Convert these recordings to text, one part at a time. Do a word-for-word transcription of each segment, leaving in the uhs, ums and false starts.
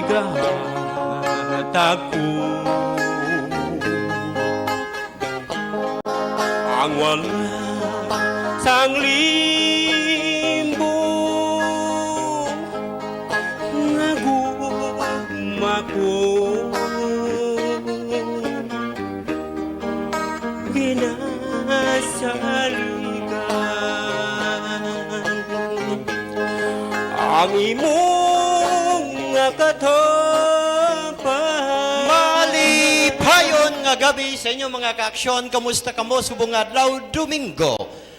Gahatag ko ang wala sang limbo nga gugma ko. Ginasaligan ang imo nga katapang. Malipayon nga gabi sa inyo, mga kaaksyon. Kamusta kamo subong nga adlaw, Domingo?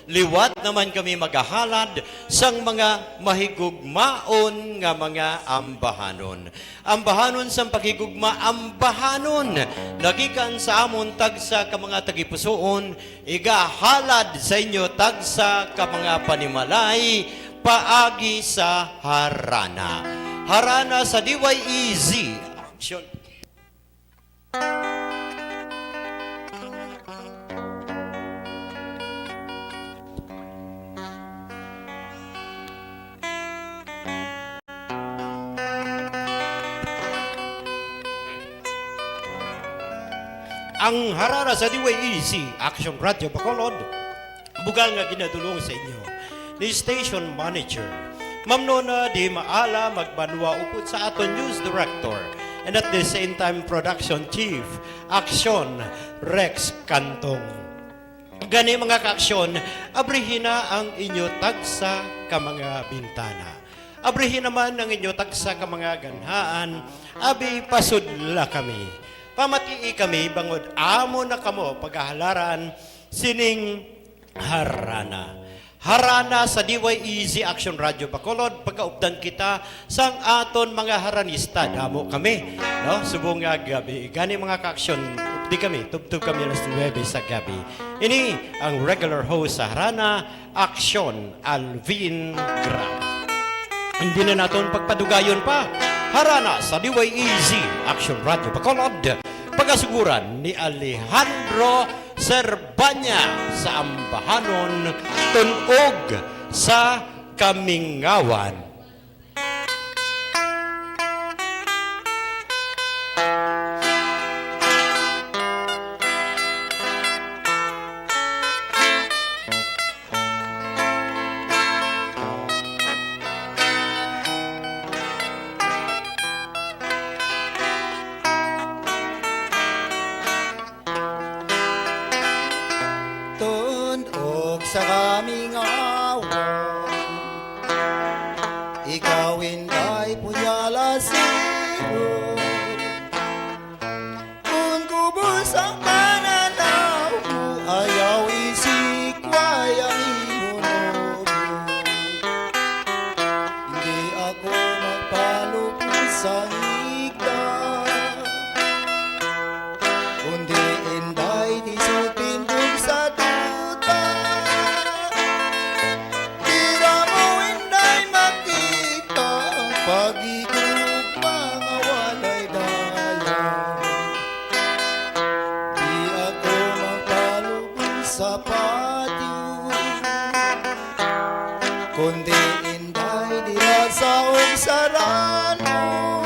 Liwat naman kami magahalad sang mga mahigugmaon nga mga ambahanon. Ambahanon sang paghigugma, ambahanon nagikan sa amon tagsa ka mga tagipusoon, igahalad sa inyo tagsa ka mga panimalay paagi sa harana. Harana sa D Y E Z. Action. Ang harana sa D Y E Z, Action Radio Bacolod, bugal nga ginadulong sa inyo ni Station Manager Ma'am Nona Di Maala Magbanwa upod sa aton News Director and at the same time Production Chief, Action Rex Cantong. Gani, mga kaaksyon, abrihi na ang inyo tagsa ka mga bintana. Abrihi naman ang inyo tagsa ka mga ganhaan, abi pasudla kami. Pamatii kami bangod amo na kamo pagahalaran sining harana. Harana sa D Y E Z Action Radio Bacolod, pagaupdan kita sang aton mga haranista. Damo kami, no? Subong nga gabi. Gani, mga kaaksyon, updi kami, tubtob kami alas nuebe sa gabi. Ini ang regular host sa harana, Aksyon Alvin Grab. Hindi na naton pagpadugayon pa. Harana sa D Y E Z Action Radio Bacolod, pagasuguran ni Alejandro Serbanya sa ambahanon Tun-og sa Kamingawan. Tun-og sa Kamingawan, ikaw, Inday Punyala Siro. Kon kubos ang pananaw mo, ayaw isikway ang imo nobyo. Hindi ako magpalupos sa higda, kundi Inday, ti sa tindog sa duta. Dira mo, Inday, makita ang paghigugma nga walay dayaw. Di ako magpalubong sa patio, kundi, Inday, dira sa obsaran mo.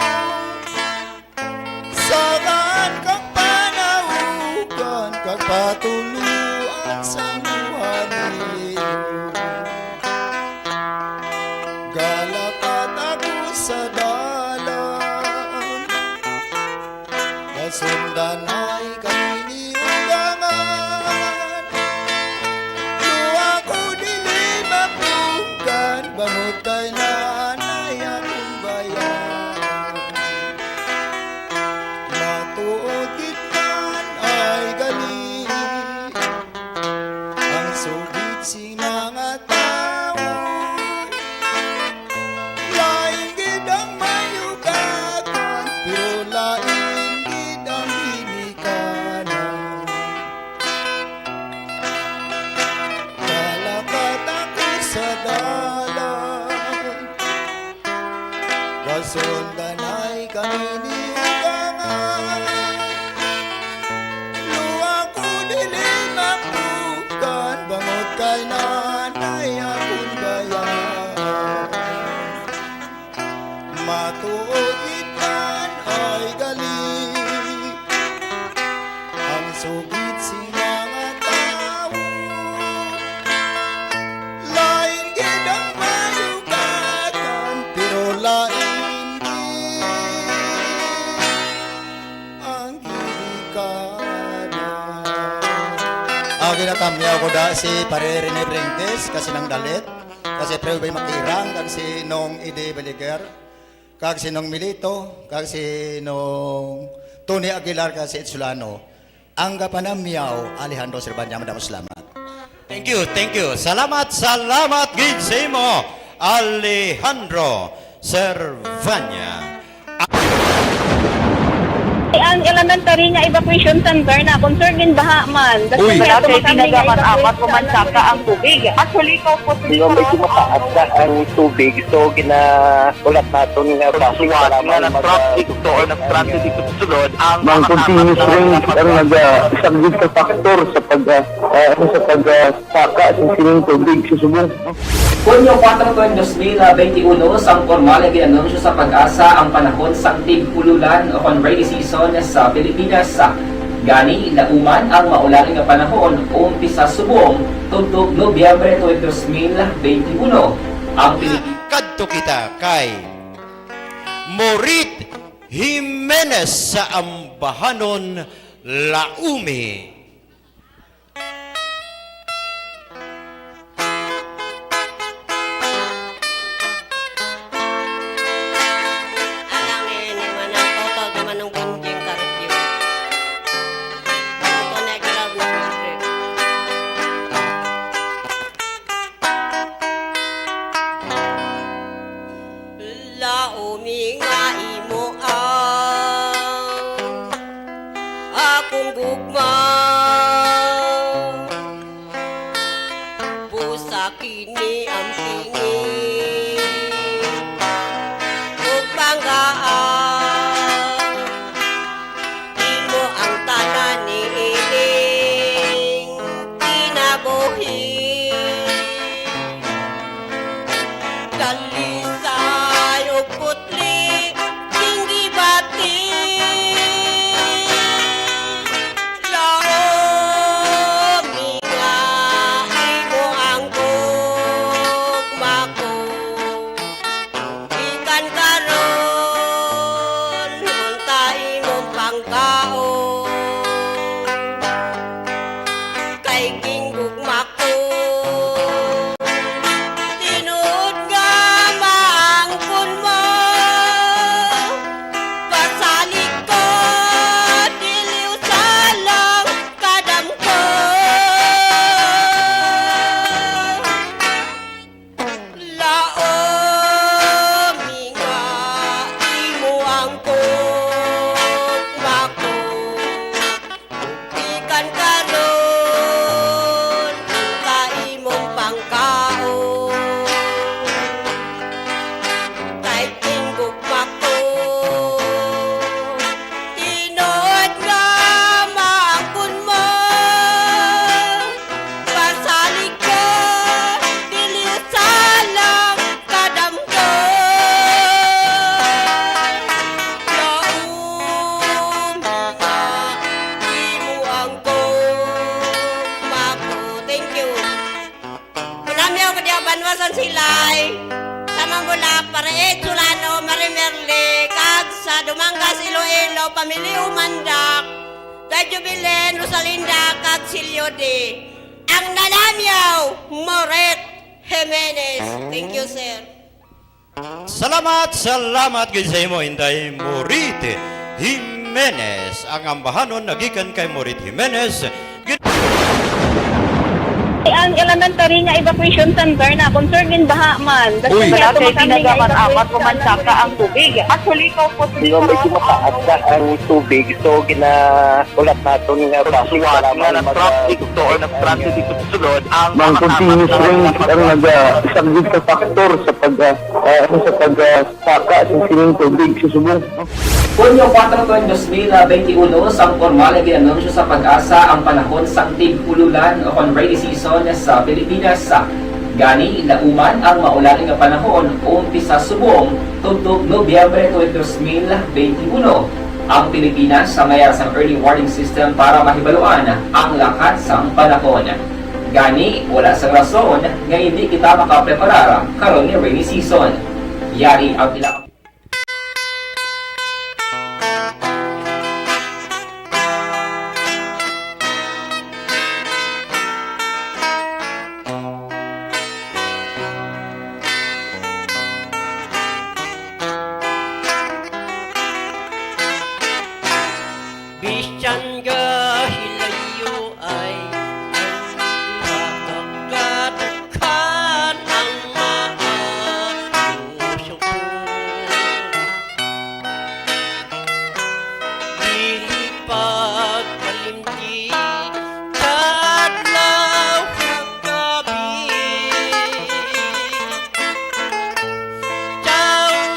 Sagaan kag panaugan kag patuluan sang buhalion. Galakat ako sa dalan, nasundan ay kami ni ugangan. Luwa ko dili mapunggan, bangod kay nanay akong bayan. Matuod gid man ay gali ang sugid sing mga tawo. Lain gid ang may ugagan, pero lain gid ang ginikanan. Galakat ako sa dalan, gasundan ay kami ni ugangan. Luwa ko dili mapukan, bangod kay nanay akong bayan. Ato itan ay gali ang sugid sing mga tawo. Lain gid ang mayugatan, pero lain gid ang ginikanan. Ang ginatamyaw ko da si Pare Rene Brentes, kasi nang dalit, kasi pre bay makirang kan si Nong Ide Beliger, kag si Nong Milito, kag si Nong Tony Aguilar, kag si Itsulano. Ang gapanamyaw, Alejandro Servania, madamo salamat. Thank you, thank you. Salamat, salamat gid sa imo, Alejandro Servania. Ang elementary nga evacuation center na concern din baha man. Uy. Wala kay tinaga man apat o man saka ang tubig. Actually, ko po. Di ba, medyo mataas na ang tubig, so ginaulat naton nga basi nga nag-traffic to or nag-transit dito sa sulod ang mga continuous rains ang nagasaglit sa factor sa pag, ah, ah, ano, sa pag, ah, saka sa sining tubig sa subong. Hunyo kuwatro tuig dos mil benti uno, sang pormal nga gin-anunsyo sa PAGASA ang panahon sang tig-ululan o kon rainy season sa Pilipinas. Gani, dauman ang maulan nga panahon umpisa subong tubtob Nobyembre tuig dos mil benti uno. Ang Pilipinas. Kadto kita kay Morit Jimenez sa Ambahanon, Laomi. Alang ini man ang total di man ang bunting karupyo. Ito na yung love na secret. Laomi nga imo ang akong gugma. Busa kini ampingi ug panggaa. Imo ang tanan niining kinabuhi. Dalisay ug putli, king gibati. Laomi nga imo ang gugma ko. Gikan karon, unta imong pangkaon. Kay king gugma ko, tinuod nga maangkon mo. Pasalig ko, dili usa lang kadamko. Laomi nga imo ang gugma ko. Gikan karon, ka imong pangkaon. Kay king gugma ko, tinuod nga maangkon mo. Pasalig ka, dili usa lang kadamko. Laomi nga imo ang gugma ko. Thank you. Panamyaw ko diya, Banwa sang Silay, sa Mambula, Pare Ed Solano, Mari Merle, kag sa Dumangas, Iloilo, Pamilya Umandak, Kay Jubilen, Rosalinda, kag Silio D. Ang nanamyaw, Moret Jimenez. Thank you, sir. Salamat, salamat gid sa imo, Inday Moret Jimenez. Ang ambahanon nagikan kay Moret Jimenez. Gid- Ang elementary nga evacuation center na concern din baha man. Uy. Wala kay tinaga man apat o man saka ang tubig. Actually, ko po. Di ba, medyo mataas na ang tubig, so ginaulat naton nga basi nga nag-traffic to or nag-transit dito sa sulod ang mga continuous rains ang nagasaglit sa factor sa pag, ah, ah, ano, sa pag, ah, saka sa sining tubig sa subong. Hunyo kuwatro tuig dos mil benti uno, sang pormal nga gin-anunsyo sa PAGASA ang panahon sang tig-ululan o kon rainy season sa Pilipinas. Gani, nauman ang maulan nga panahon umpisa subong tubtob Nobyembre twenty twenty-one. Ang Pilipinas sa mayara sang early warning system para mahibaluan ang lakat sang panahon. Gani, wala sang rason nga hindi kita makapreparar karon ni rainy season. Yari ang ilang Bisan gahilayo ay ang duha ka kadukhan ang maayo subong. Dili pagkalimti sa adlaw ug gabi. Sa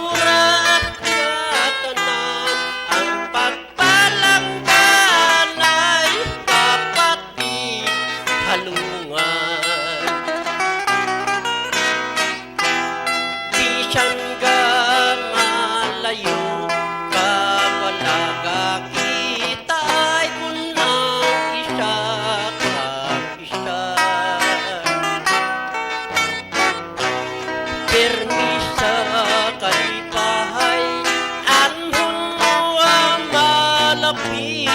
oras nga tanan ang pagpalangganay dapat di halungan. Bisan gamalayo ka, wala ka kita ay kun ang isa ka isa. Pirmi sa kalipahay, anhon mo ang malapit.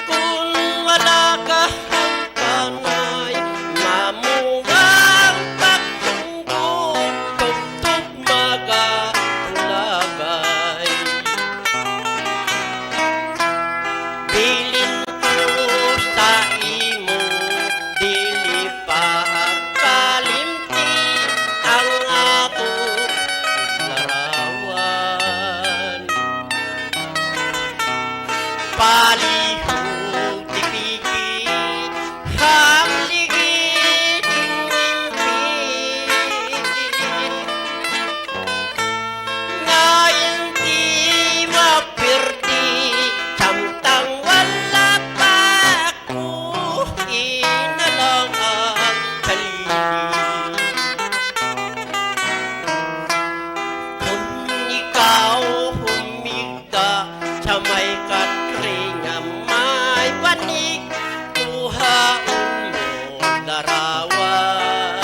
Kung wala ka hangpanay, mamuwang pagsunggol, tubtob magahulagay. Bilin ko sa imo, dili pa kalimti ang ato larawan. Palihog tipigi, hamligi, nga hindi mapirdi, samtang wala pa ako inalang ang haligi. Kung ikaw humigda sa may katre nga may banig, kuhaon mo larawan.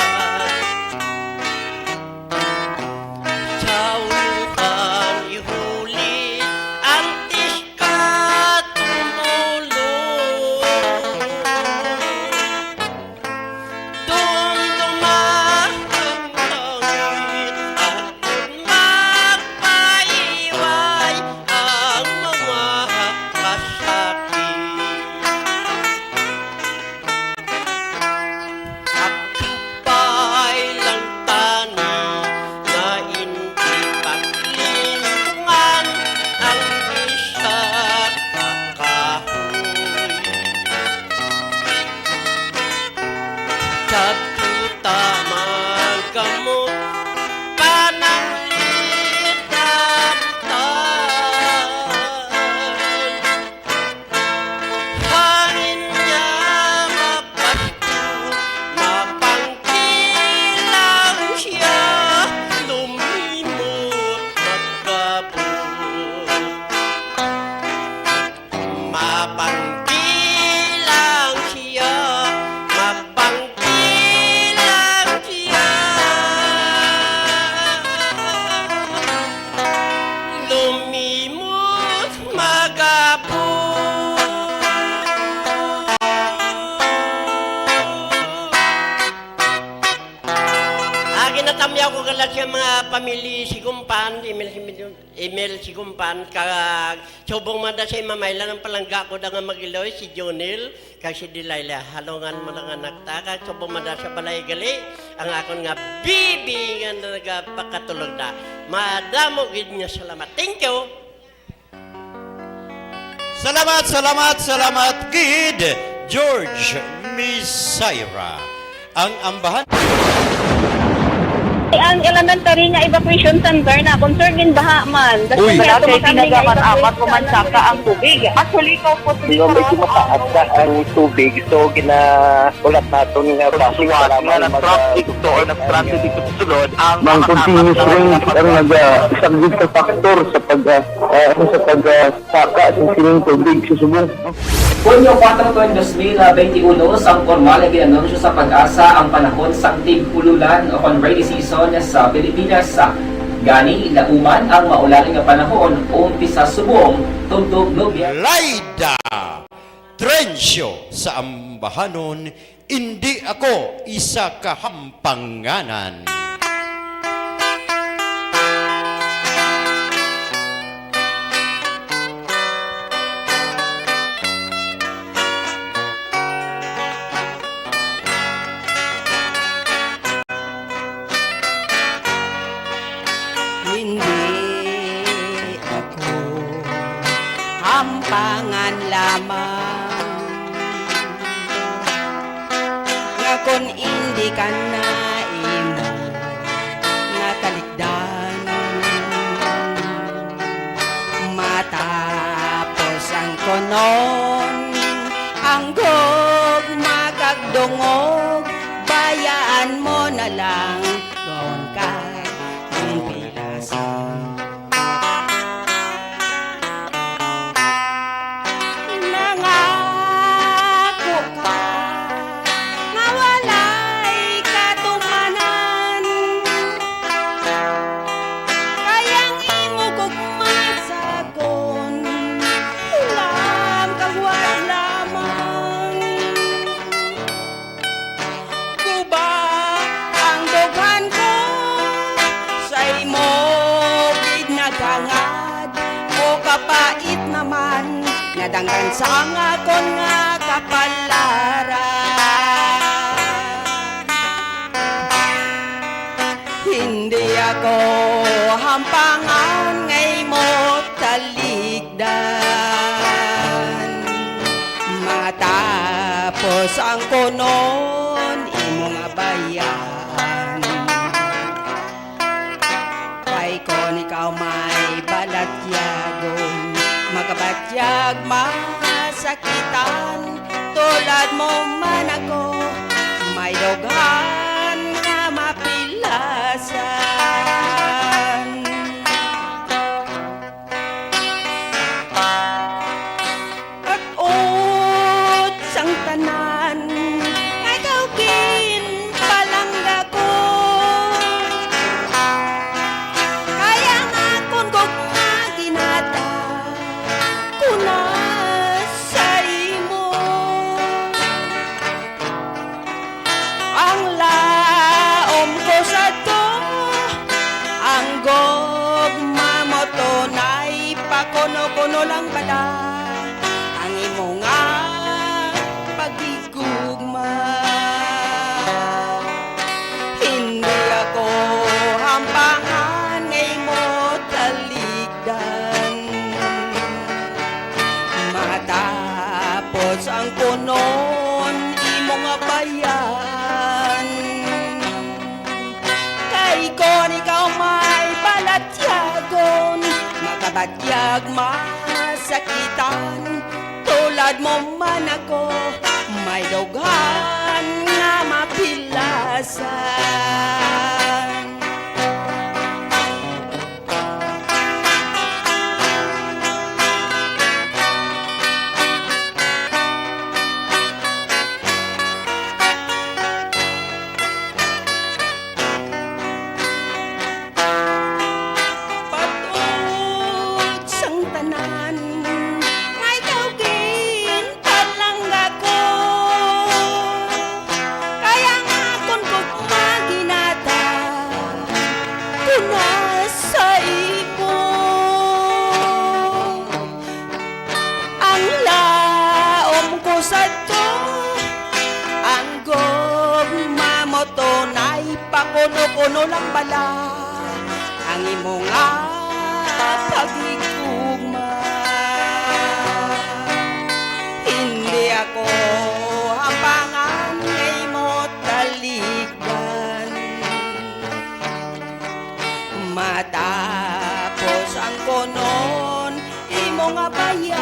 Sa ulohan ihuli antes ka tumulong. Dumduma ang langit at magpaiway ang mga kasakit. Akapay lang tani nga indi paglintungan ang isa ka kahoy. Kadto ta magkamot pananglitan. Hangin nga mapasto, mapangkilaw siya, lumimot, magkabot. Mapangkilaw siya, mapangkilaw siya. Lumimot, magapon. Ah, ginatamyaw ko gala siya mga pamilya Sigumpan, Emil, Emil Sigumpan, kag subong man da sa imamaylan ang palangga ko da nga mag-iloy, si Jonel, kag si Delilah. Halungan mo lang anak ta, kag subong man da sa balay gali, ang akon nga bibi nga nagapakatulog da. Madamo gid nga salamat. Thank you. Salamat, salamat, salamat gid, George Misaira. Ang ambahan. Ang elementary nga evacuation center na, kung, sir, ginbaha man. Kasi Uy. Wala kay tinaga man, apat ko man saka ang tubig. Actually, ko po, Di ba, medyo mataas na ang tubig, so ginaulat naton nga basi Suwat para nga may nag-traffic mag- to or nag-transit dito sa sulod, ang Mang mga continuous tama rain na ang naga-, subject sa factor sa pag, ah, ah, ano, sa pag, ah, saka sa sining tubig sa subong. Hunyo kuwatro, tuig dos mil benti uno, sang pormal nga gin-anunsyo sa PAGASA ang panahon sang tig-ululan o kon rainy season sa Pilipinas. Gani, lauman ang maulan nga panahon, umpisa subong tubtob Nobyembre. Laida Trencio sa ambahanon, indi ako isa ka hampanganan. Hindi ako hampangan lamang nga kon indi ka na imo natalikdan. Matapos ang kunon, ang gugma kag dungog, bayaan mo na lang kon ka ang pilasan. Nangako ka nga walay katumanan, kay ang imo gugma sa akon, hulam kag huwad lamang. Guba ang dughan ko sa imo gid naghangad, o kapait naman nga danggan sang akon nga kapalaran. Hindi ako hampangan nga imo talikdan. Matapos ang kunon, imo nga bayan. Kay kon ikaw may balatyagon, makabatyag masakitan. Tulad mo man ako, may dughan nga mapilasan. At ut sang tanan nga ikaw ginpalangga ko, kay ang akon gugma ginhatag ko na sa imo. Ang laom ko sadto, ang gugma mo tunay, pakuno-kuno lang bala ang imo nga paghigugma. Hindi ako hampangan nga imo talikdan. Matapos ang kunon, imo nga bayan. Kay kon ikaw may balatyagon, makabatyag masakitan. Tulad mo man ako, may dughan nga mapilasan. Patud sang tanan nga ikaw ginpalangga ko, kay ang akon gugma ginhatag ko na sa imo. Ang laom ko sadto, ang gugma mo tunay, pakuno-kuno lang bala ang imo nga paghigugma. Hindi ako hampangan nga imo talikdan. Matapos ang kunon imo nga bayan,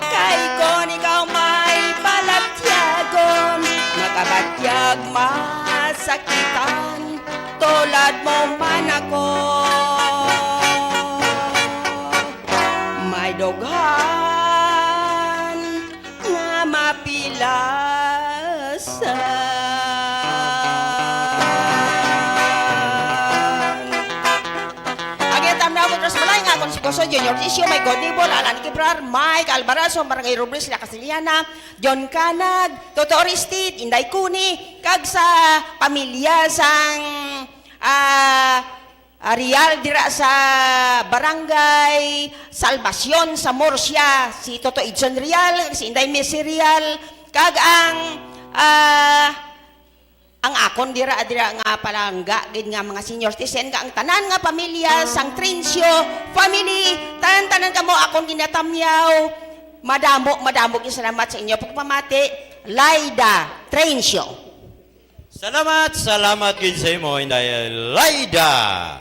kay kon ikaw may balatyagon, makabatyag masakitan, tulad mo man ako. May dughan nga mapilasan. Ang iyang tamnaw, Boss Malay, nga akon si Boso Junior Tisio, may Godibol, Alan Kibrar, Mike Alvarazo, Barangay Robles, La Castellana, John Canag, Toto Oristit, Inday Kuni, kag sa pamilya sang, ah, ah, Real dira sa Barangay Salvacion sa Murcia, si Toto Edson Real, si Inday Missy Real, kag ang, ah, ang akon dira, dira nga palangga gid nga mga senior citizen, kag ang tanan nga pamilya sang Trencio family, tanan-tanan kamo akon ginatamyaw. Madamo, madamo gid salamat sa inyo pagpamati, Laida Trencio. Salamat, salamat gid sa imo, Inday Laida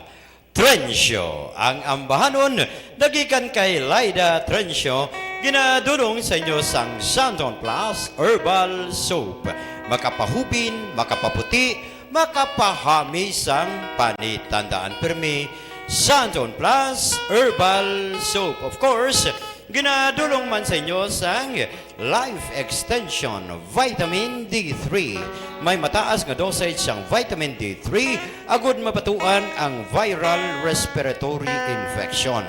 Trencio. Ang ambahanon nagikan kay Laida Trencio, ginadulong sa inyo sang Santon Plus Herbal Soap. Makapahubin, makapaputi, makapahami sang panit. Tandaan pirmi, Santon Plus Herbal Soap. Of course, ginadulong man sa inyo sang Life Extension Vitamin D three. May mataas nga dosage sang vitamin D three agud mabatuan ang viral respiratory infection.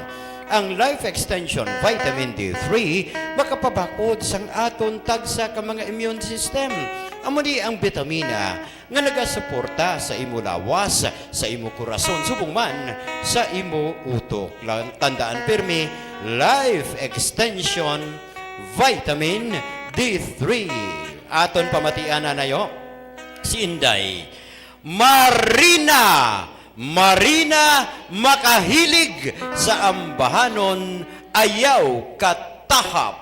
Ang Life Extension Vitamin D three makapabakod sang aton tagsa ka mga immune system. Amo ni ang bitamina nga nagasuporta sa imo lawas, sa imo korason, subong man sa imo utok. La-, tandaan pirmi, Life Extension Vitamin D three. Aton pamatian na nayo si Inday Marina. Marina, makahilig sa ambahanon, ayaw katahap.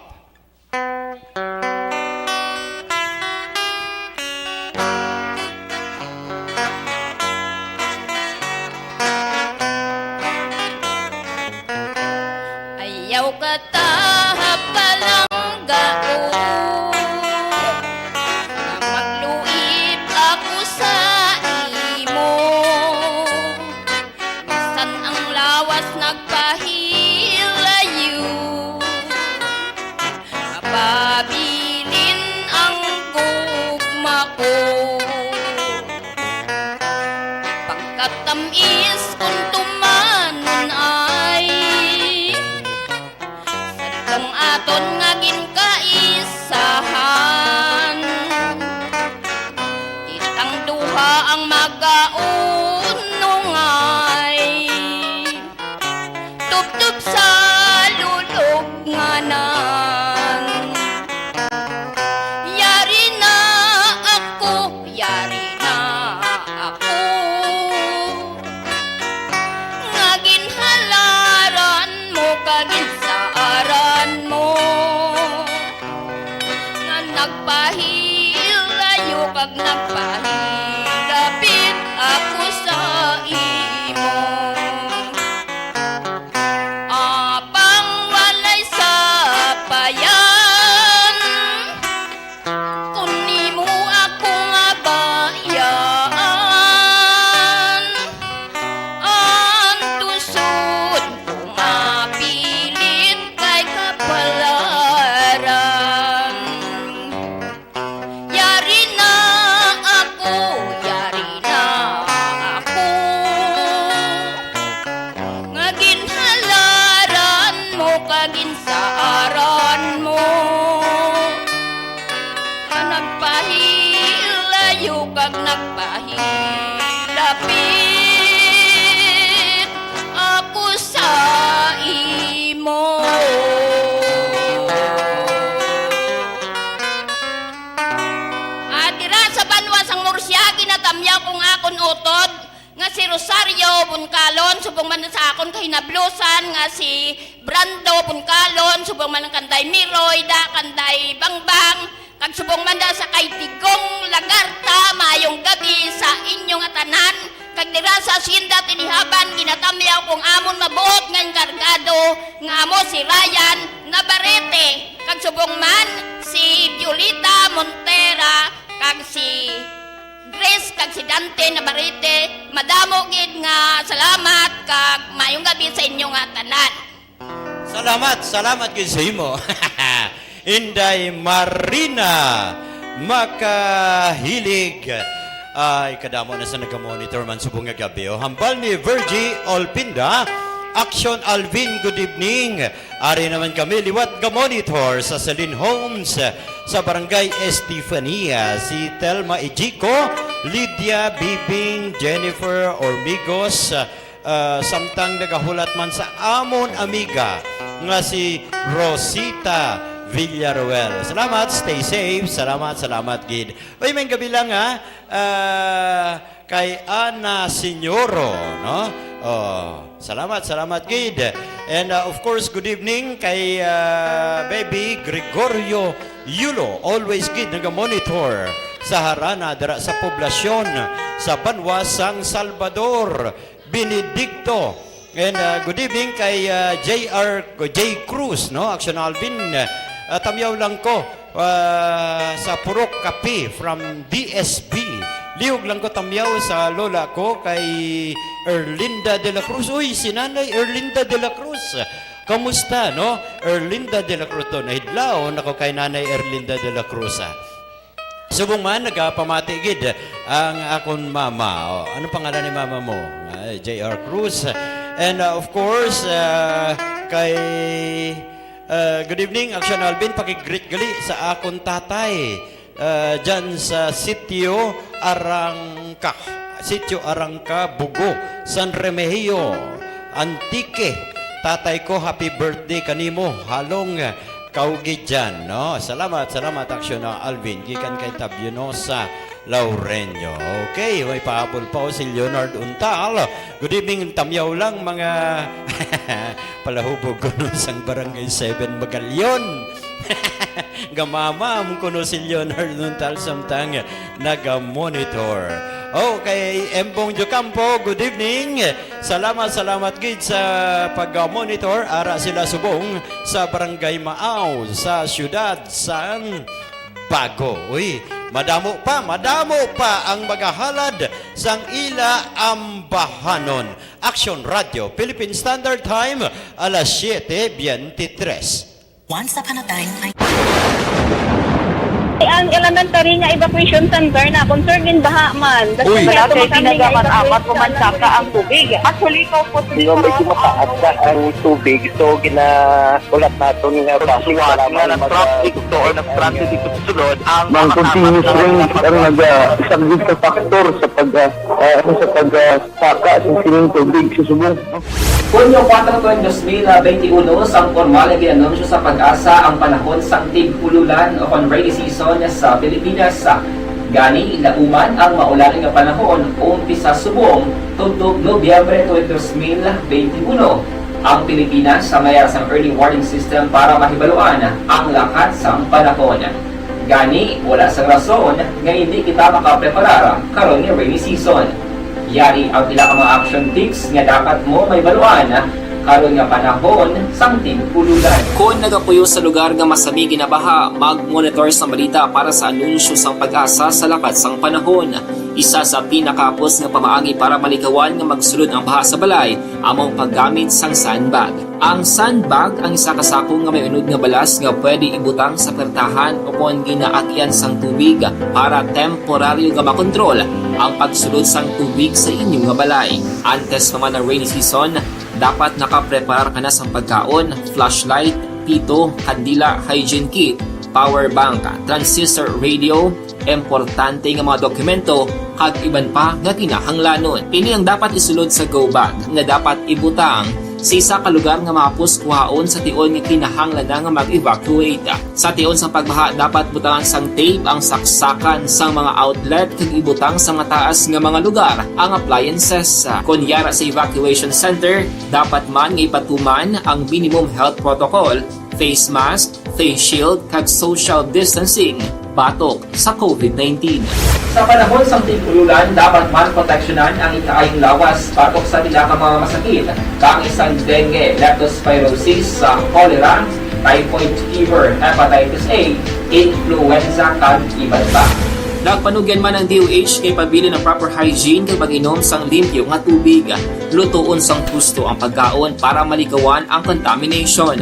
Ayaw katahap, palangga ko. Magluib ako sa imo. Bisan ang lawas nagpahilayo, mapabilin ang gugma ko. Pagkatamis kon tumanon ay, sadtong aton nga ginkaisahan, kitang duha ang magaunongay. Tubtob sa lulubnganan. Yari na ako, yari na ako, nga ginhalaran mo kag ginsaaran mo, nga nagpahilayo kag nagpahilapit ako sa imo. Apang walay sapayan, kon imo ako nga bayaan, antuson ko mapilit kay kapalaran. Yari na ako, yari na ako, nga ginhalaran mo kag ginsaaran mo, nga nagpahilayo kag nagpahilapit ako sa imo. At dira sa banwa sang Murcia, ginatamyaw ko ang akon utod nga si Rosario Buncalon, subong man sa akon kahinablusan nga si Brando Buncalon, subong man kanday Miroy, da kanday Bangbang, Kag subong man da sa kay Digong Lagarta, maayong gabi sa inyo nga tanan. Kag dira sa Hacienda Tinihaban, ginatamyaw kong amon mabuot nga enkargado nga amo si Ryan Navarrete. Kag subong man si Violeta Montera, kag si Grace, kag si Dante Navarrete. Madamo gid nga salamat, kag maayong gabi sa inyo nga tanan. Salamat, salamat gid sa imo. Inday Marina Makahilig. Ay, kadamo na sa naga-monitor man subong nga gabi, oh. Hambal ni Virgie Olpinda, Action Alvin, good evening. Ari naman kami liwat ga-monitor sa Celine Homes, sa Barangay Estefania. Si Telma Ejico, Lydia, Bibing, Jennifer, Ormigos, ah, samtang nagahulat man sa amon amiga nga si Rosita Villaruel. Salamat, stay safe. Salamat, salamat gid. Uy, may gabi lang, ha. Ah, kay Ana Signoro, no? Oh, salamat, salamat gid. And, ah, of course, good evening kay, ah, Baby Gregorio Yulo, always gid naga-monitor sa Harana dira sa poblasyon sa banwa sang Salvador. Benedicto. And, uh, good evening kay, uh, J R, J Cruz, no? Action Alvin, uh, tamyaw lang ko, uh, sa Purok Kape from D S B. Lihog lang ko tamyaw sa lola ko kay Erlinda de la Cruz. Uy, si Nanay Erlinda de la Cruz. Kamusta, no? Erlinda de la Cruz to. Nahidlaw na ko kay Nanay Erlinda de la Cruz, ah. Subong man, nagapamati gid ang akon mama. Oh, anong pangalan ni mama mo? Ay, J R Cruz. And, uh, of course, uh, kay, uh, good evening, Action Alvin. Pakigreet gali sa akon tatay, uh, dyan sa Sitio Arangka. Sitio Arangka, Bugo, San Remigio, Antique. Tatay ko, happy birthday kanimo. Halong, uh, Kaugi dyan, no? Salamat, salamat, Action, no? Alvin, gikan kay Tabionosa Laureño. Okay, may pahabol pa, oh, si Leonard Untal. Good evening, tamyaw lang, mga palahubog ko, no, sang Barangay seven Magalion. Gamamam ko, no, si Leonard Untal, samtang naga-monitor. Okay, Embong Jocampo, good evening. Salamat, salamat gid sa pag-monitor. Ara sila subong sa Barangay Maaw, sa siyudad sang Bago. Uy, madamo pa, madamo pa ang magahalad sang ila ambahanon. Action Radio, Philippine Standard Time, alas siete veintitrés. Once upon a time, I... Ang elementary nga evacuation center na concern in baha man. Uy! Wala kay ginagaman amat ko man saka ang tubig. Actually, ko po siguro ang mataas na ang tubig. So, gina-, ulat naton nga basi nga traffic to or nag-traffic dito sa sulod ang... Ang continuous rain ang nag-, ah, isang risk factor sa pag, ah, ah, ano, sa pag, ah, saka sa sining tubig sa subong. Hunyo kuwatro, dos mil benti uno, sang pormal nga gin-anunsyo sa PAGASA ang panahon sang tig-ululan o kon rainy season sa Pilipinas. Gani, lauman ang maulan nga panahon umpisa subong tubtob Nobyembre twenty, dos mil benti uno. Ang Pilipinas may ara sang early warning system para mahibaluan ang lakat sang panahon. Gani, wala sang rason nga indi kita makapreparar karon nga rainy season. Yari ang pila ka mga action tips nga dapat mo mahibaluan karon nga panahon sang tig-ululan. Kon nagapuyo sa lugar nga masami ginabaha, mag-monitor sang balita para sa anunsyo sang PAGASA sa lakat sang panahon. Isa sa pinakahapos nga pamaagi para malikawan nga magsulod ang baha sa balay amo ang paggamit sang sandbag. Ang sandbag ang isa ka sako nga may unod nga balas nga pwede ibutang sa pertahan o kon ginaagyan sang tubig para temporaryo nga makontrol ang pagsulod sang tubig sa inyo nga balay. Antes pa man ang rainy season, dapat nakapreparar ka na sang pagkaon, flashlight, pito, kandila, hygiene kit, power bank, transistor radio, importante nga mga dokumento, kag iban pa nga kinahanglanon. Ini ang dapat isulod sa go bag nga dapat ibutang sa isa ka lugar nga mahapos kuhaon sa tion nga kinahanglan na nga mag-evacuate. Sa tion sang pagbaha, dapat butangan sang tape ang saksakan sang mga outlet kag ibutang sa mataas nga mga lugar ang appliances. Kon yara sa evacuation center, dapat man nga ipatuman ang minimum health protocol, face mask, face shield, kag social distancing. batok sa COVID nineteen. Sa panahon sang tig-ululan, dapat man proteksyonan ang ikaayong lawas batok sa pila ka mga masakit, kaangay sang dengue, leptospirosis, sa cholera, typhoid fever, hepatitis A, influenza, kag iban pa. Nagpanugyan man ang D O H nga ipabilin ang proper hygiene kag pag-inom sang limpyo nga tubig. Lutoon sang husto ang pagkaon para maligawan ang contamination.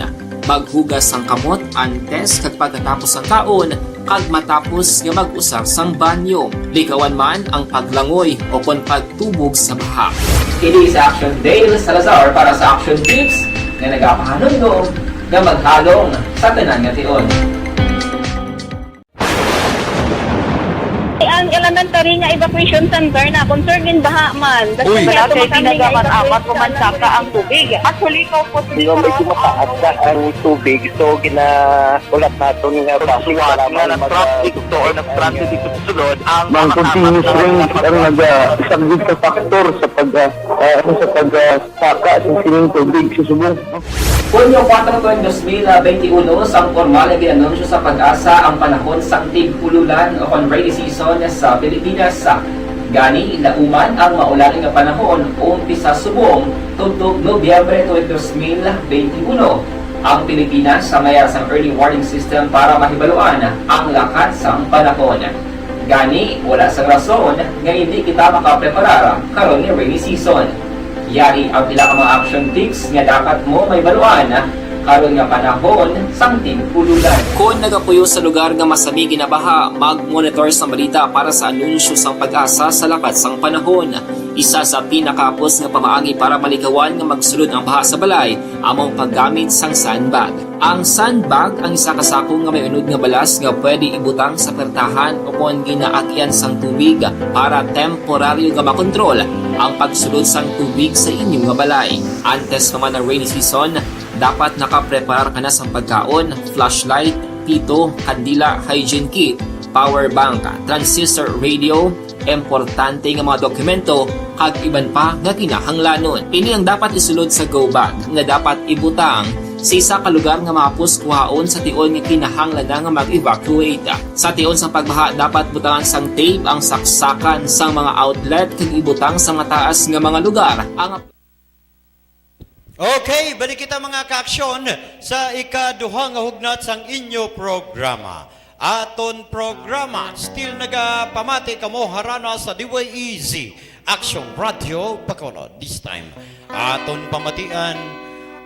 Maghugas sang kamot antes kag pagkatapos sang kaon, kag matapos nga mag-usar sang banyo. Ligawan man ang paglangoy o kon pagtubog sa baha. Kini sa Action Dale Salazar para sa Action Tips nga nagapahanumdom nga maghalong sa tanan nga tion. Ang elementary nga evacuation center na concerned in baha man. Uy. Wala kay tinaga man amat o mansaka ang tubig. Actually, ko po Di ba, medyo mataas na ang tubig, so ginaulat naton nga basi para nga mag- na-traffic to or na-stranded dito sa sulod ang mga continuous rain ang nag-, ah, isang big factor sa pag, ah, ah, ano, sa pag, ah, saka sa sining tubig sa subong. Hunyo kuwatro tuig dos mil benti uno, sang pormal nga gin-anunsyo sa PAGASA ang panahon sang tig-ululan o kon rainy season sa Pilipinas. Gani, lauman ang maulan nga panahon umpisa subong tubtob Nobyembre tuig dos mil benti uno. Ang Pilipinas sa mayar sang early warning system para mahibaluan ang lakat sang panahon. Gani, wala sang rason nga indi kita makapreparar karon nga rainy season. Yari ang pila ka mga action tips nga dapat mo mahibaluan karon nga panahon sang tig-ululan. Kon nagapuyo sa lugar nga masami ginabaha, mag-monitor sang balita para sa anunsyo sang PAGASA sa lakat sang panahon. Isa sa pinakahapos nga pamaagi para maligawan nga magsulod ang baha sa balay amo ang paggamit sang sandbag. Ang sandbag ang isa ka sako nga may unod nga balas nga pwede ibutang sa pertahan o kon ginaagyan sang tubig para temporaryo nga makontrol ang pagsulod sang tubig sa inyo nga balay. Antes pa man ang rainy season, dapat nakapreparar ka na sang pagkaon, flashlight, pito, kandila, hygiene kit, power bank, transistor radio, importante nga mga dokumento, kag iban pa nga kinahanglanon. Ini ang dapat isulod sa go bag nga dapat ibutang sa isa ka lugar nga mahapos kuhaon sa tion nga kinahanglan na nga mag-evacuate. Sa tion sang pagbaha, dapat butangan sang tape ang saksakan sang mga outlet kag ibutang sa mataas nga mga lugar ang Okay, balik kita, mga kaaksyon, sa ikaduha nga hugnat sang inyo programa. Aton programa, still nagapamati kamo harana sa D Y E Z, Action Radio Bacolod. This time, aton pamatian,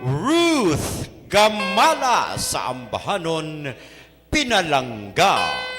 Ruth Gamala sa Ambahanon, Pinalangga. Pinalangga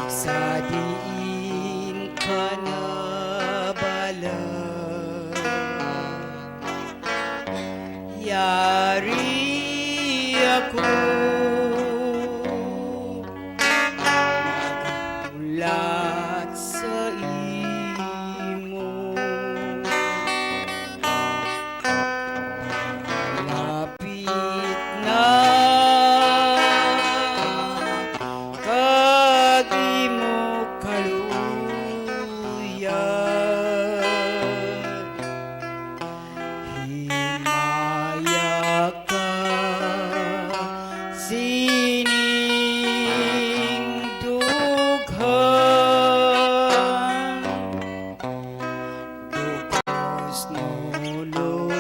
sa diin ka nabalag. Yari ako maghulat sa imo. Lapit na kag imo kaluya. Himaya ka sining dughan, dugos nulo.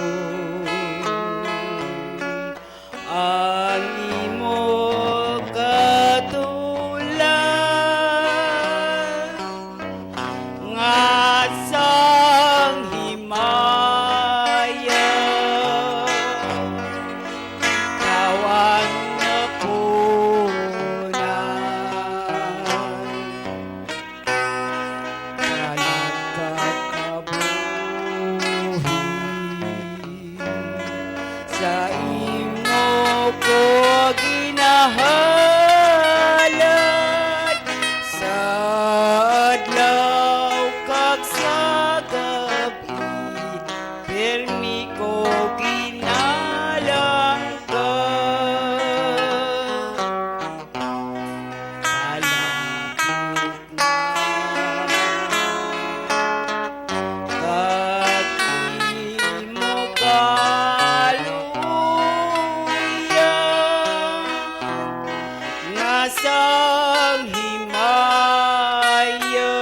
sang himaya,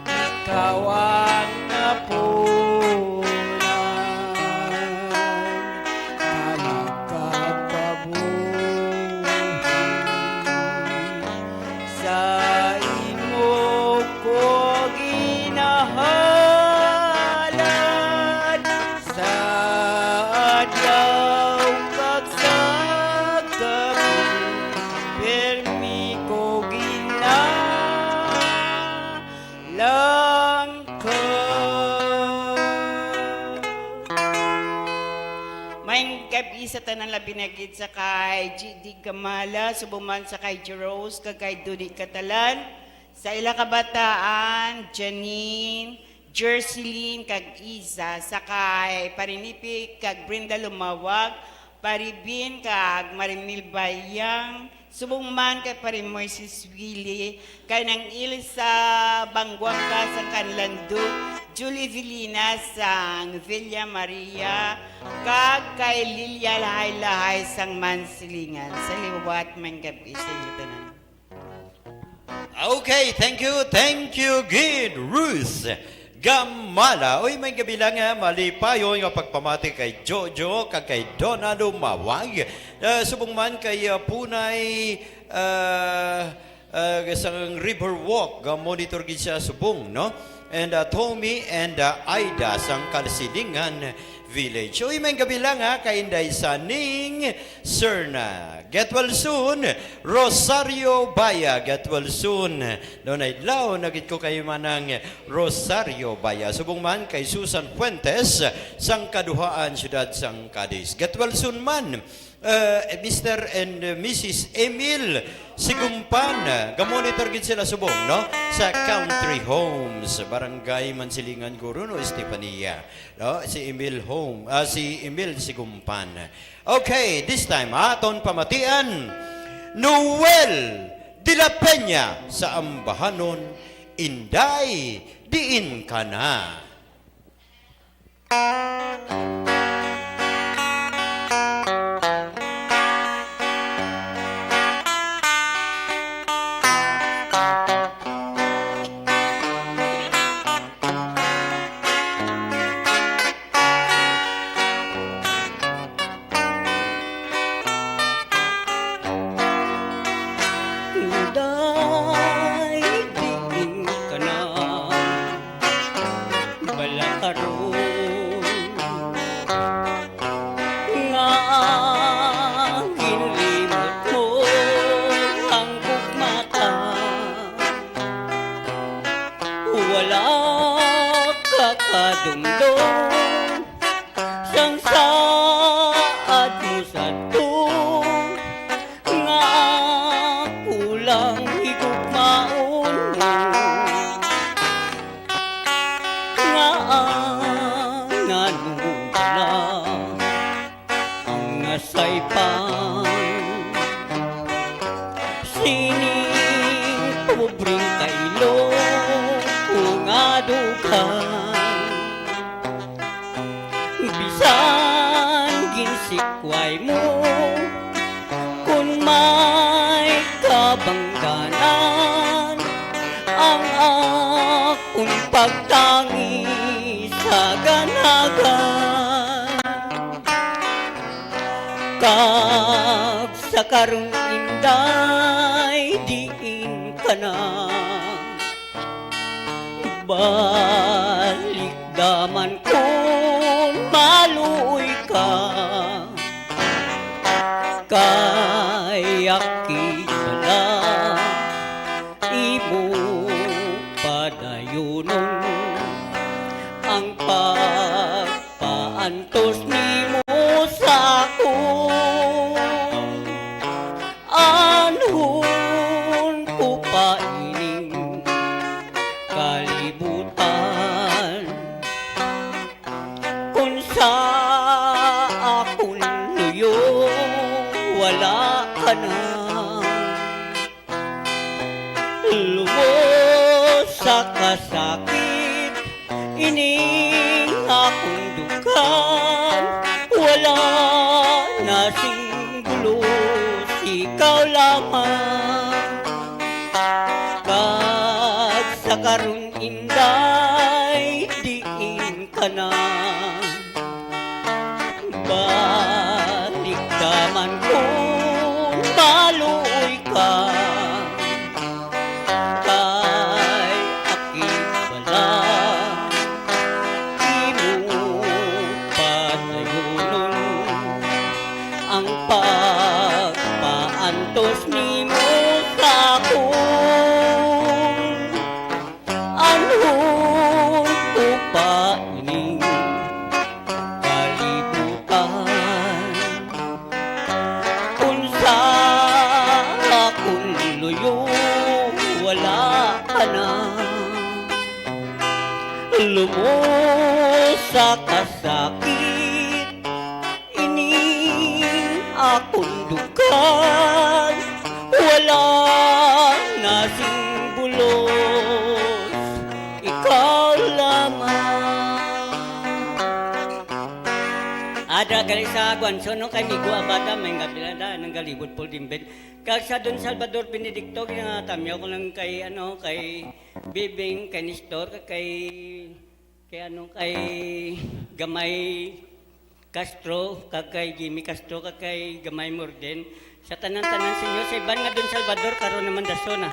ikaw ang napunan. Kalagkag kabuhi sa imo ko ginahalad, sa adlaw kag sa gab-i, pirmi ko ginalangkag. Maayong gab-i sa tanan, labi na gid sa kay G D Gamala, subong man sa kay Jerose, kag kay Dudi Catalan, sa ila kabataan, Janine, Jerseline, kag Isa, sa kay Parinipi, kag Brenda Lumawag, Paribin, kag Marimil Bayang, subong man kay Pare Moises Willie, kay Nang Ilsa Bangguangga sang Kanlandog, Julie Vilina sang Villa Maria, kag kay Lilia Lahay-Lahay sang Mansilingan. Sa liwat, maayong gab-i sa inyo tanan. Okay, thank you, thank you, gid, Ruth Gamala. Uy, maayong gab-i lang, ah, malipayon nga pagpamati kay Jojo, kag kay Donna Lumawag. Ah, subong man kay, ah, Punay, ah, ah, sang River Walk, ga-monitor gid siya subong, no? And, ah, Tommy and, ah, Aida sang Kalsilingan Village. Uy, maayong gab-i lang, ha, kay Inday Saning Serna. Get well soon, Rosario Baya. Get well soon. No, naidlaw na gid ko kay Manang Rosario Baya. Subong man kay Susan Fuentes sang Kaduhaan, siyudad sang Cadiz. Get well soon man, uh, Mister and Missus Emil Sigumpan. Ga-monitor gid sila subong, no? Sa Country Homes, Barangay Mansilingan, guro, no, Estefania. No? Si Emil Home, ah, si Emil Sigumpan. Okay, this time, aton pamatian, Noel de la Peña sa Ambahanon, Inday, Diin Ka Na? Inday, diin ka na bala karon nga ginlimot mo ang gugmata? Wala ka kadumdom sang saad mo sadto, nga ako lang higugmaon mo, nga ang nanugala ang nasaypan sining pobreng kailo ko nga dughan. Bisan ginsikway mo, kun may kabangdanan ang akon pagtangi sa ganagan. Kag sa karon, Inday, diin ka na? Balikda man kun maluoy ka, kay aki bala imo padayunon ang pagpaantos nimo sa akon. Anhon ko pa ining kalibutan, kun sa akon luyo wala ka na? Lubos sa kasakit ining akon dughan, wala na sing bulos ikaw lamang. Kag sa karon, Inday, diin ka na? Balikda man kon maluoy ka, kay akig bala imo padayonon ang pagpaantos nimo sa akon. Anhon ko pa ining kalibutan? Unsa akon luyo, wala ka na. Lumusa ka sakit, ini akon dukan, wala na sing bulos, ikaw lamang. Ada gali sa Guanzon, no, kay Migo Abada, may nga pinada, nang galibot Paul Dimbed. Kag sa Don Salvador Benedicto, ginatamyaw ko lang kay, ano, kay Bibing, kay Nestor, kag kay, kay, ano, kay Gamay Castro, kag kay Jimmy Castro, kag kay Gamay Morden. Sa tanan-tanan sa inyo, sa iban nga Don Salvador, karon naman dason na.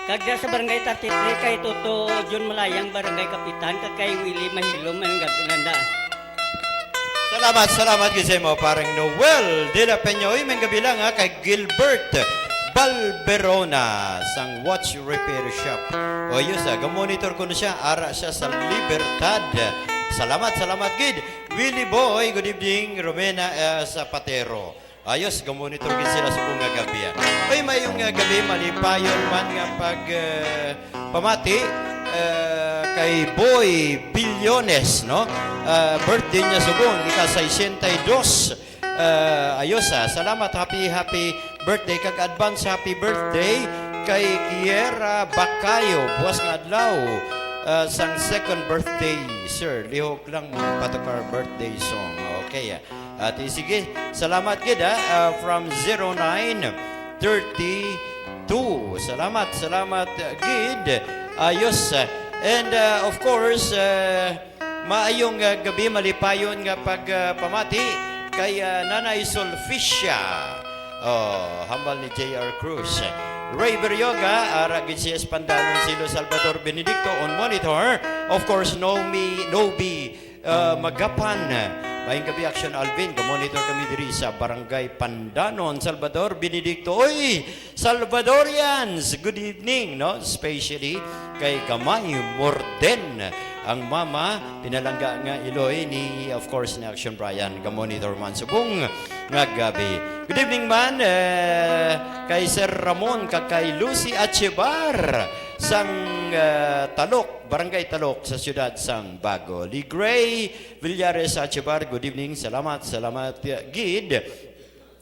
Kag diya sa Barangay thirty-three, kay Toto John Malayang, Barangay Kapitan, kag kay Willie Mahilom, Manggap Ilanda. Salamat, salamat gid sa imo, parang Noel de la Peña. Uy, may gabi lang, ha, kay Gilbert Balberona sang Watch Repair Shop. O, yun sa, gamonitor ko na siya. Ara siya sa Libertad. Salamat, salamat gid. Willie Boy, good evening. Romena, eh, Zapatero. Ayos, gamonitor gid sila subong nga gabi, ah. Uy, mayong, ah, gabi, malipayon man nga pag, eh, pamati, eh, kay Boy Billones, no? Ah, birthday niya subong, ika-sesenta y dos. Ah, ayos, ah. Salamat, happy, happy birthday, kag advance happy birthday kay Kiera Bacayo. Buwas nga adlaw, ah, sang second birthday, sir. Lihok lang mo patukar birthday song. Okay, ah. Ati, sige, salamat gid, ah, ah, from zero nine thirty-two. Salamat, salamat, ah, gid. Ayos, ah, and, ah, of course, ah, maayong, ah, gabi, malipayon nga pag, ah, pamati kay, ah, Nanay Sulficia. Oh, hambal ni J R Cruz. Ray Berrioga, ara gid siya sa Pandanon, Silo Salvador Benedicto on monitor. Of course, Nomi, Nobi, uh, Magapan. Maayong gabi, Action Alvin. Gamonitor kami diri sa Barangay Pandanon, Salvador Benedicto. Oy, Salvadorians, good evening, no? Especially kay Gamay Morden, ang mama, pinalangga nga iloy ni, of course, ni Action Brian. Gamonitor man subong nga gabi. Good evening man, eh, kay Sir Ramon, kag kay Lucy Achebar, sang, eh, Talok, Barangay Talok sa siyudad sang Bago. Ligray Villares Achebar, good evening. Salamat, salamat, eh, gid.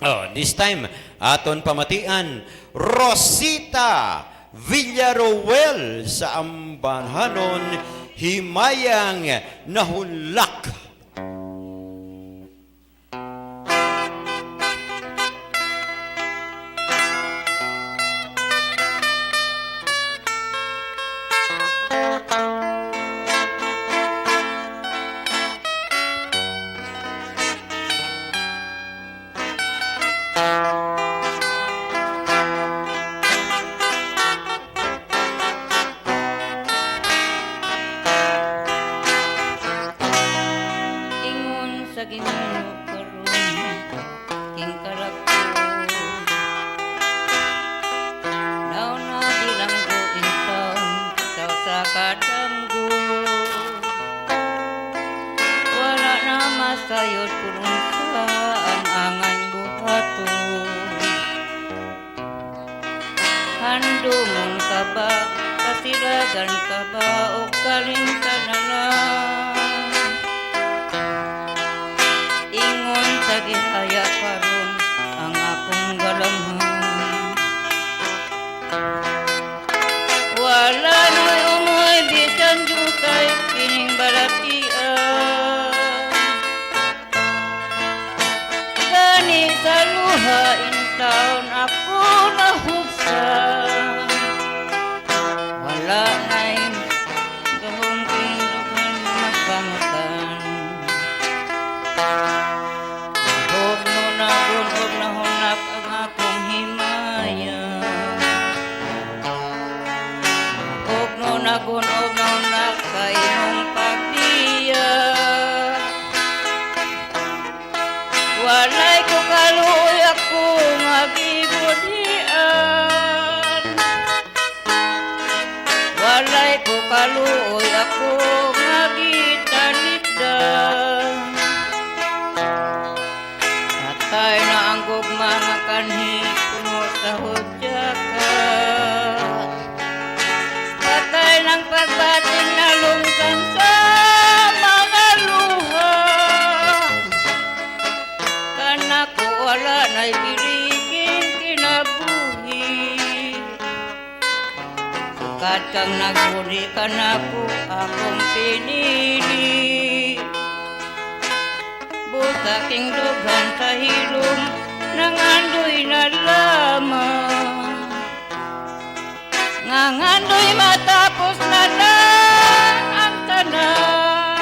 Oh, this time, aton pamatian, Rosita Villaruel sa Ambanhanon, Himayang Nahunlak. Ingon sa Ginoo karon, King Karagko, nauna bilanggo intawon, sa usa ka damgo. Wala na masayod kung unsa ang angay buhaton. Handumon ka ba, kasilagan ka ba, o kalimtan na lang? Ingon sa gihaya karon ang akong galamhan. Wala na'y umoy bisan diutay kining balatian. Gani sa luha, Taon ako nahubsan, wala na'y duhong pindugan magbangutan. Hugno na gun-ob na hunak ang akong himaya. Hugno na gun-ob na hunak sa imong pagbiya. Walay ko kaluoy ako nga gibudhian. Walay ko kaluoy ako nga gitalikdan. Patay na ang gugma nga kanhi puno sa hudyaka. Patay nang pagbating na lungsang sa mga luha. Kanako wala na'y biliging kinabuhi. Sukad kang naguli kanako akong pinili. Busa king dughan sa hilom, nangandoy na lamang. Nangandoy matapos na lang ang tanan.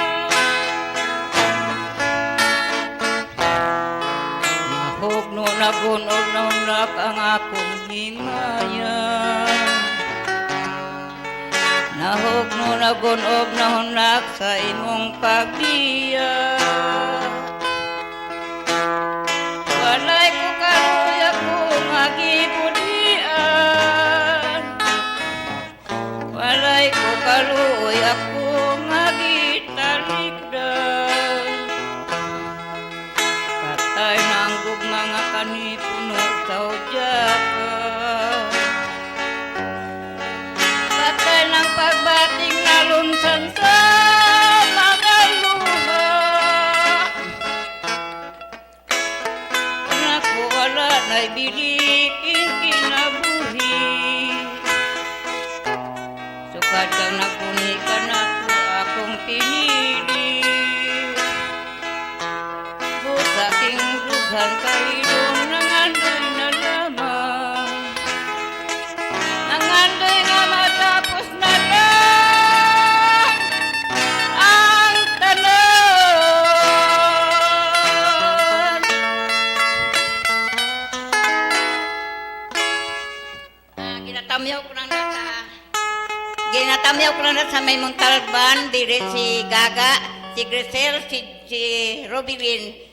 Nahugno na gun-ob na hunak ang akong himaya. Nahugno na gun-ob na hunak sa imong pagbiya. Walay ko kaluoy ako nga gibudhian. Walay ko kaluoy ako nga gitalikdan. Patay na ang gugma nga kanhi puno sa hudyaka. Patay na ang pagbating na lungsang sa mga luha. Kanako wala na'y biliging kinabuhi. Sukad kang naguli kanako akong pinili. Busa king dughan sa hilom, nangandoy na lamang. Nangandoy nga matapos na lang ang tanan. Ah, ginatamyaw ko lang na sa, ginatamyaw ko lang na sa may Montalban, diri si Gaga, si Grisel, si, si Robilin.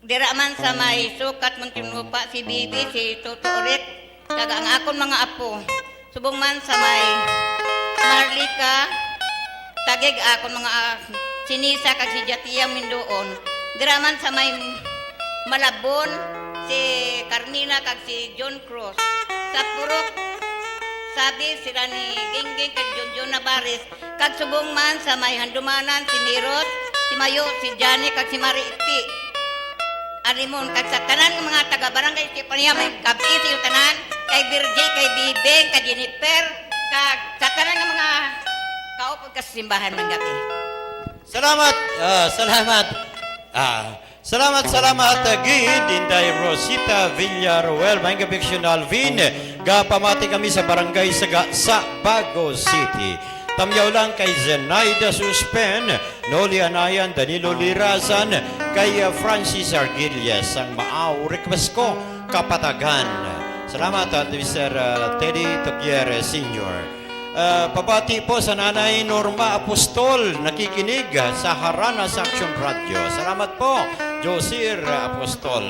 Dira man sa may Sukat, Muntinlupa, si Bibi, si Toto Rick, kag ang akon mga apo. Subong man sa may Marlica, Taguig, akon mga, ah, si Nisa kag si Jatia Mindoon. Dira man sa may Malabon, si Carmina kag si John Cruz. Sa Purok, Sabi, sila ni Gingging kag Junjun Navarez, kag subong man sa may Handumanan, si Miros, si Mayo, si Johnny, kag si Mari Iti Alimon, kag sa tanan nga mga taga Barangay Estefania, may gab-i sa inyo tanan, kay Virgie, kay Bibing, kay Jennifer, kag sa tanan nga mga kaupod ka sa simbahan, may gab-i. Salamat, ah, salamat. Ah, salamat, salamat, ah, gid, Inday Rosita Villaruel. Maayong gabi, Aksyon Alvin. Gapamati kami sa Barangay Saga sa Bago City. Tamyaw lang kay Zenaida Suspen, Noli Anayan, Danilo Lirazan, kay, ah, Francis Argillas, ang Maaw Request Ko, Kapatagan. Salamat, ah, Mister, ah, Teddy Toquiere Senior. Ah, pabati po sa Nanay Norma Apostol, nakikinig, ah, sa Harana sa Action Radio. Salamat po, Josir Apostol.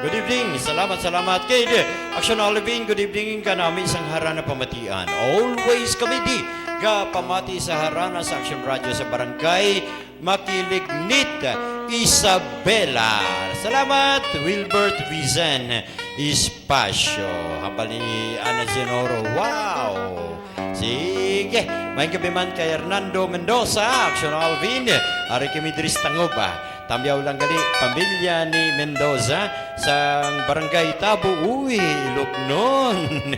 Good evening. Salamat, salamat. Kay Action Alvin, good evening kanami sang Harana pamatian. Always kami di gapamati sa Harana sa Action Radio sa Barangay Makilignit, Isabela. Salamat, Wilbert Vizen Espasyo. Hambal ni Ana Zenoro. Wow! Sige. Maayong gabi man kay Hernando Mendoza, Action Alvin. Ari kami diri sa Tangob, ah. Tamyaw lang gali, pamilya ni Mendoza sa Barangay Tabo. Uy, Iloknon.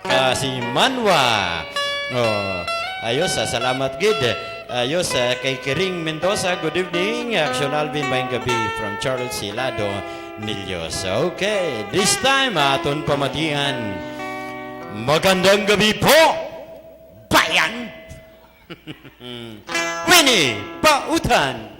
Ah, si Manwa. Oh, ayos, ah, salamat gid. Ayos, ah, kay Kiring Mendoza, good evening. Action Alvin, maayong gabi from Charles Hilado. Nillos. Okay, this time aton pamatian. Magandang gabi po, bayan. Winnie Pautan.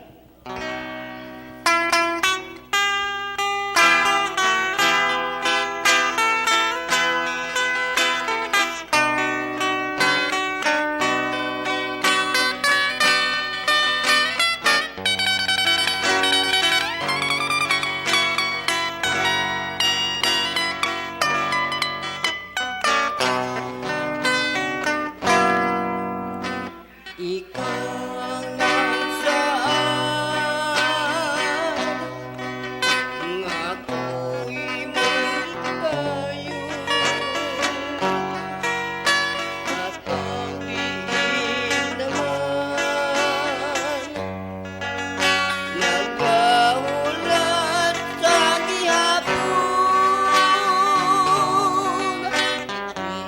Ikaw lang saad nga ako'y magbayo. At ang diin naman nagahulat sa gihapon.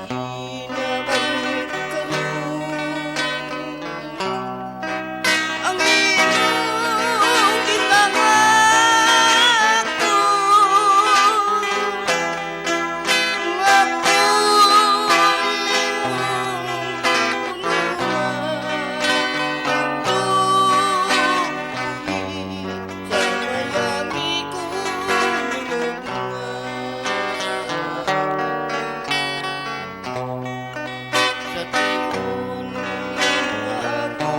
Di naman karon ang imong gipangako. Nga ako'y imong punuan. Sa Miami ko nilubngan. Sa tion nga ako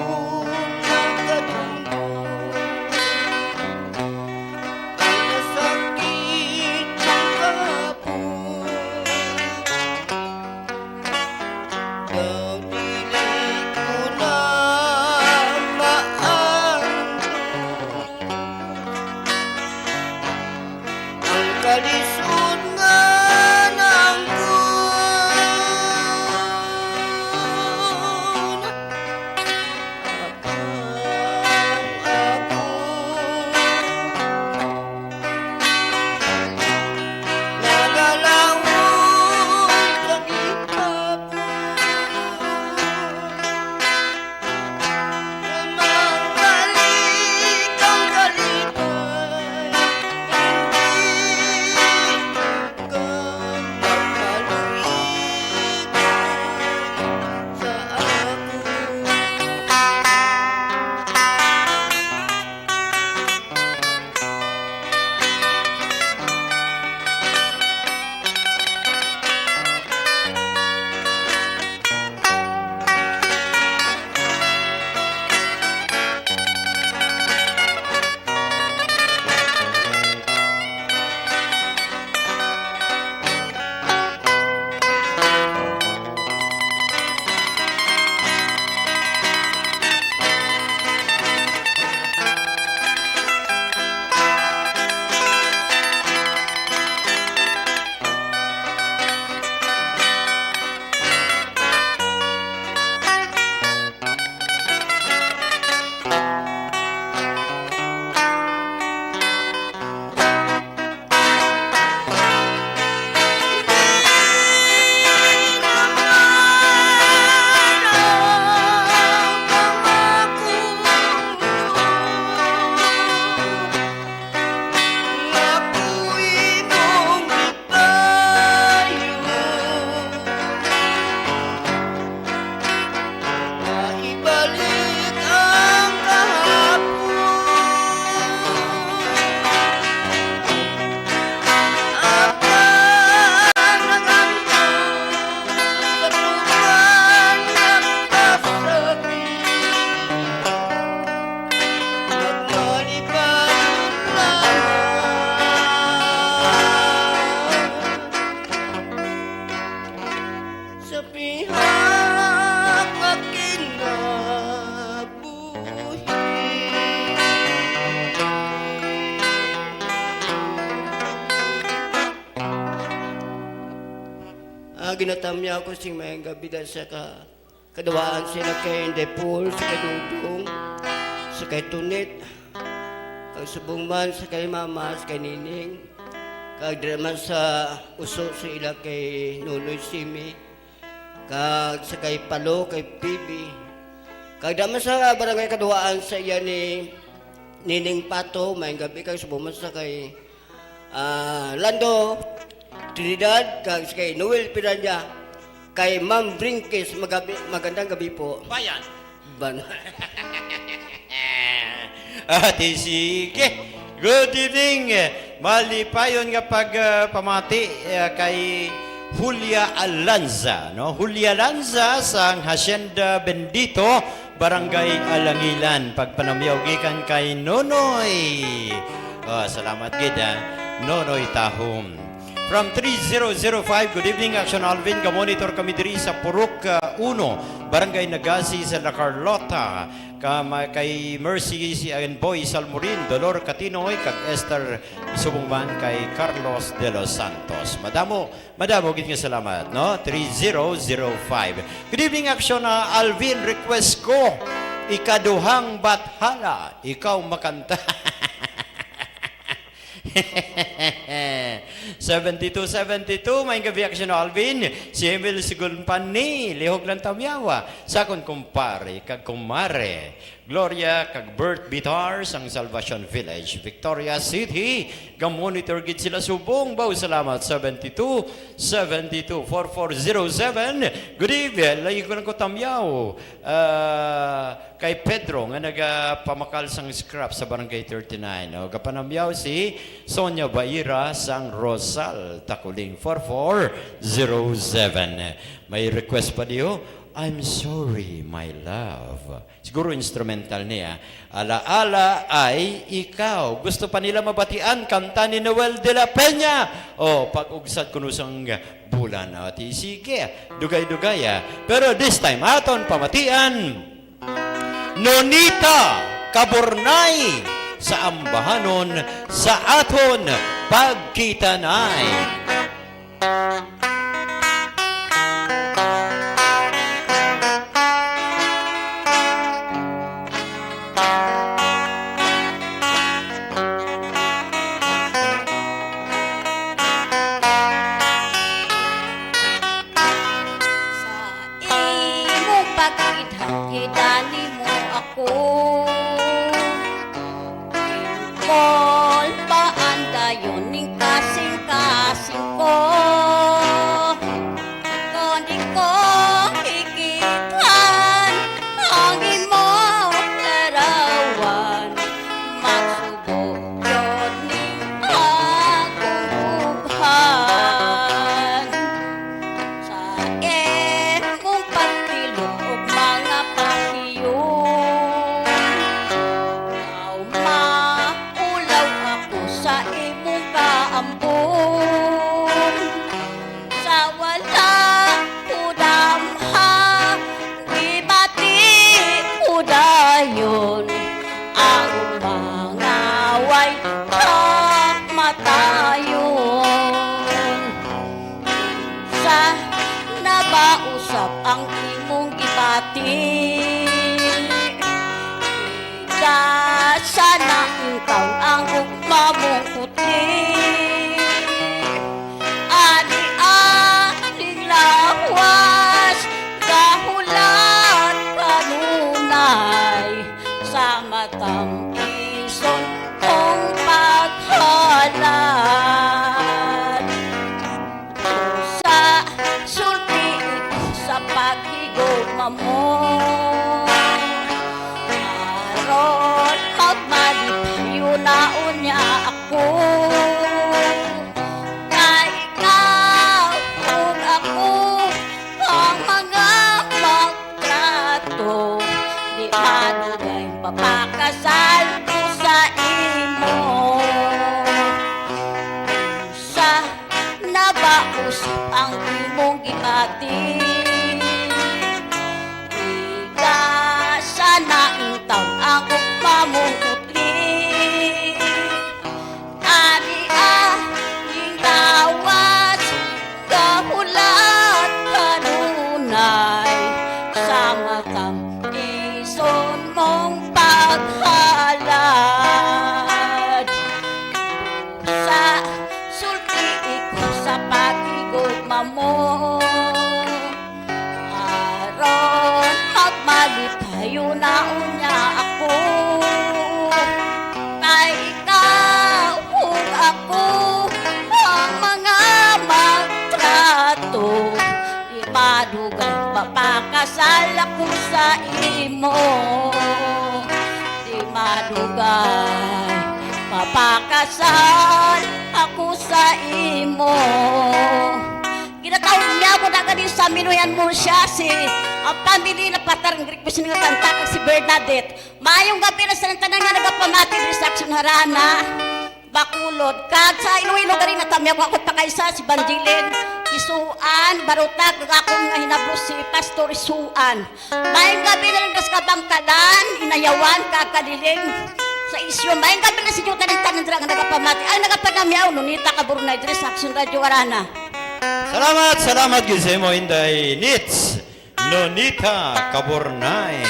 nagkadungog, ang nasakit ko kahapon. Daw dili ko na maantos ang kalisod nga nanggon. Ang ako Nagalawon sa gihapon. Mabalik ang kalipay, hindi ka magpaluig sa ako. Maibalik ang kahapon. Apan naganto sa tuman nga kasakit, nagmalipay lamang. Sa pihak nga kinabuhi. Ah, ginatamya ko sing maayong gabi dahil sa ka-, kaduwaan sila kay Inday Paul, sa kay Dudong, sa kay Tunet, kag subong man sa kay Mama, sa kay Nining, kag dira man sa uso sa ila kay Nonoy Simi, kag sa kay Palo, kay P B, kag dira man sa barangay kaduwaan sa iya ni Nining Pato, maayong gabi, kag subong man sa kay Ah, Lando Trinidad, kag kay Noel Piranya, kay Ma'am Brinquez, magabi, magandang gabi po. Bayan. Ban- Ati, sige. Good evening. Malipayon nga pag, ah, pamati, ah, kay Julia Alanza, no? Julia Alanza sang Hacienda Bendito, Barangay Alangilan. Pagpanamyaw gikan kay Nonoy. Oh, salamat gid, ah. Nonoy Tahom. From three zero zero five, good evening, Action Alvin. Ga-monitor kami diri sa Purok, ah, uno, Barangay Nagasi sa La Carlota. Ka-, ma-, kay Mercy si Ian Boy Salmorin, Dolor Katinoy, kag Esther, subong man kay Carlos de los Santos. Madamo, madamo gid nga salamat, no? Three zero zero five. Good evening, Action, ah, Alvin. Request ko, ikaduhang bathala, ikaw makanta. Seventy-two seventy-two, maayong gabi, Action Alvin. Si Emil Sigunpani, lihog lang tamyawa. Sa akon kumpare kag kumare, Gloria kag Bert Bitar sang Salvacion Village, Victoria City. Ga-monitor gid sila subong. Baw salamat, seventy-two seventy-two, four four zero seven. Good evening. Layo ko lang ko tamyaw. Ah, kay Pedro nga nagapamakal sang scrap sa Barangay thirty-nine, no? Gapanamyaw si Sonia Baira sang Rosal, Takuling, four four zero seven. May request pa diyo, "I'm Sorry, My Love." Siguro instrumental niya. "Alaala ay ikaw." Gusto pa nila mabatian, kanta ni Noel de la Peña. O, pag-ugsad kuno sang bulan. O, ti, sige, dugay-dugay, ah. Pero this time, aton pamatian. Nonita Kaburnay sa ambahanon sa aton pagkitanay. Sa imong pagkidhakida nimo ako, Kolbaan dayon ning kasing-kasing ko. Kon di ko hikitan ang imong larawan, magsubo gyud ning akong bughan. Sa imong pagtilog og mga pahiyon, daw maulaw ako sa imong kaambon. Sa wala ko damha, gibati ko dayon ang mga way kamatayon. Sa na ba usab ang imong gibati? Ika sana intawon ang ugma mong puti. Ani aning lawas, gahulat kanunay sa matam-ison kong paghalad. Sa sulti sa paghigugma mo, aron magmalipayon na unya ako. Kay ikaw ug ako ang mga magtrato, di madugay papakasal ko sa imo. Sa na ba usab ang imong gibati? Ika sana intawon ang ugma mong puti. Ani aning lawas, gahulat kanunay sa matam-ison mong paghalad. Sa sulti ko sa paghigugma mo, aron magmalipayon na unya ako. Kay ikaw ug ako Sa imo, di madugay, mapakasal ako sa imo. Ginatawag niya ako na gani sa minuyan mo siya, si, ang family na patar, ang Greek, nga kanta, kag si Bernadette. Maayong gabi na sa tanan nga nagapamati diri sa Aksyon Harana, Bacolod. Kag sa Iloilo, gani natamiyaw ko, ako pa kaysa si Banjilin Isuan, Barutag, kag akon nga hinablo si Pastor Isuan. Maayong gabi na lang sa Kabangkalan, Inayawan, kag Kaliling sa Isyo. Maayong gabi na sa inyo tanan-tanan dira nga nagapamati. Ay, nagapanamiyaw, Nonita Kaburnay, diri sa Aksyon Radio Harana. Salamat, salamat gid sa imo, Inday Nits. Nonita Kaburnay.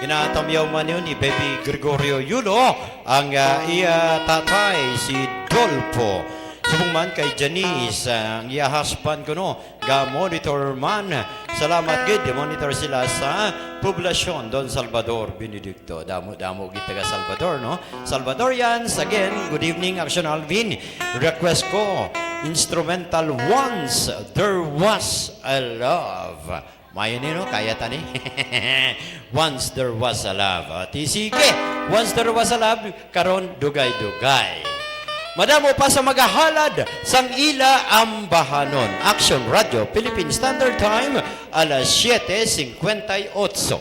Ginatamyaw man yun ni Baby Gregorio Yulo, ang, ah, iya tatay, si Dolpo. Subong man kay Janice, ah, ang iya husband kuno, ga-monitor man. Salamat gid, monitor sila sa Poblacion Don Salvador Benedicto. Damo-damo gid taga Salvador, no? Salvadorians, again, good evening, Action Alvin. Request ko, instrumental Once There Was a Love. Mayo ni, no? Kaya ta ni. Once there was a love. O, ti sige. Once there was a love, karon dugay-dugay. Madamo pa sa magahalad sang ila ambahanon. Action Radio, Philippine Standard Time, alas siete cincuenta y ocho.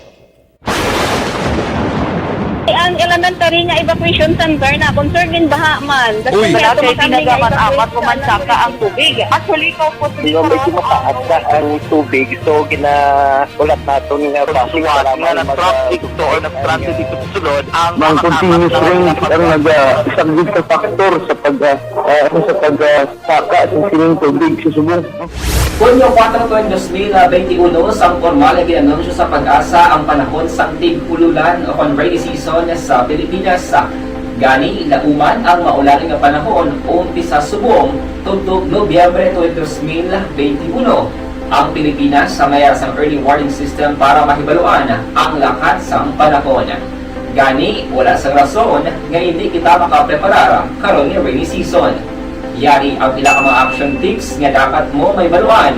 Ang elementary nga evacuation center na concerned in baha man. Uy. Wala kay tinaga man apat ko man saka ang tubig. Actually, ikaw po. Medyo mataas na ang tubig, so gina-, ulat naton nga traffic, nga mag-, na-traffic to or na-stranded dito sa sulod ang mga continuous rain ang nagasaglit sa factor sa pag, ah, ah, ano, sa pag, ah, saka sa sining tubig sa subong. Hunyo kuwatro, dos mil benti uno, sang pormal nga gin-anunsyo sa PAGASA ang panahon sang tig-ululan o kon rainy season sa Pilipinas. Gani, lauman ang maulan nga panahon, umpisa subong tubtob Nobyembre twenty, dos mil benti uno. Ang Pilipinas sa mayar sang early warning system para mahibaluan ang lakat sang panahon. Gani, wala sang rason nga indi kita makapreparar karon nga rainy season. Yari ang pila ka mga action tips nga dapat mo mahibaluan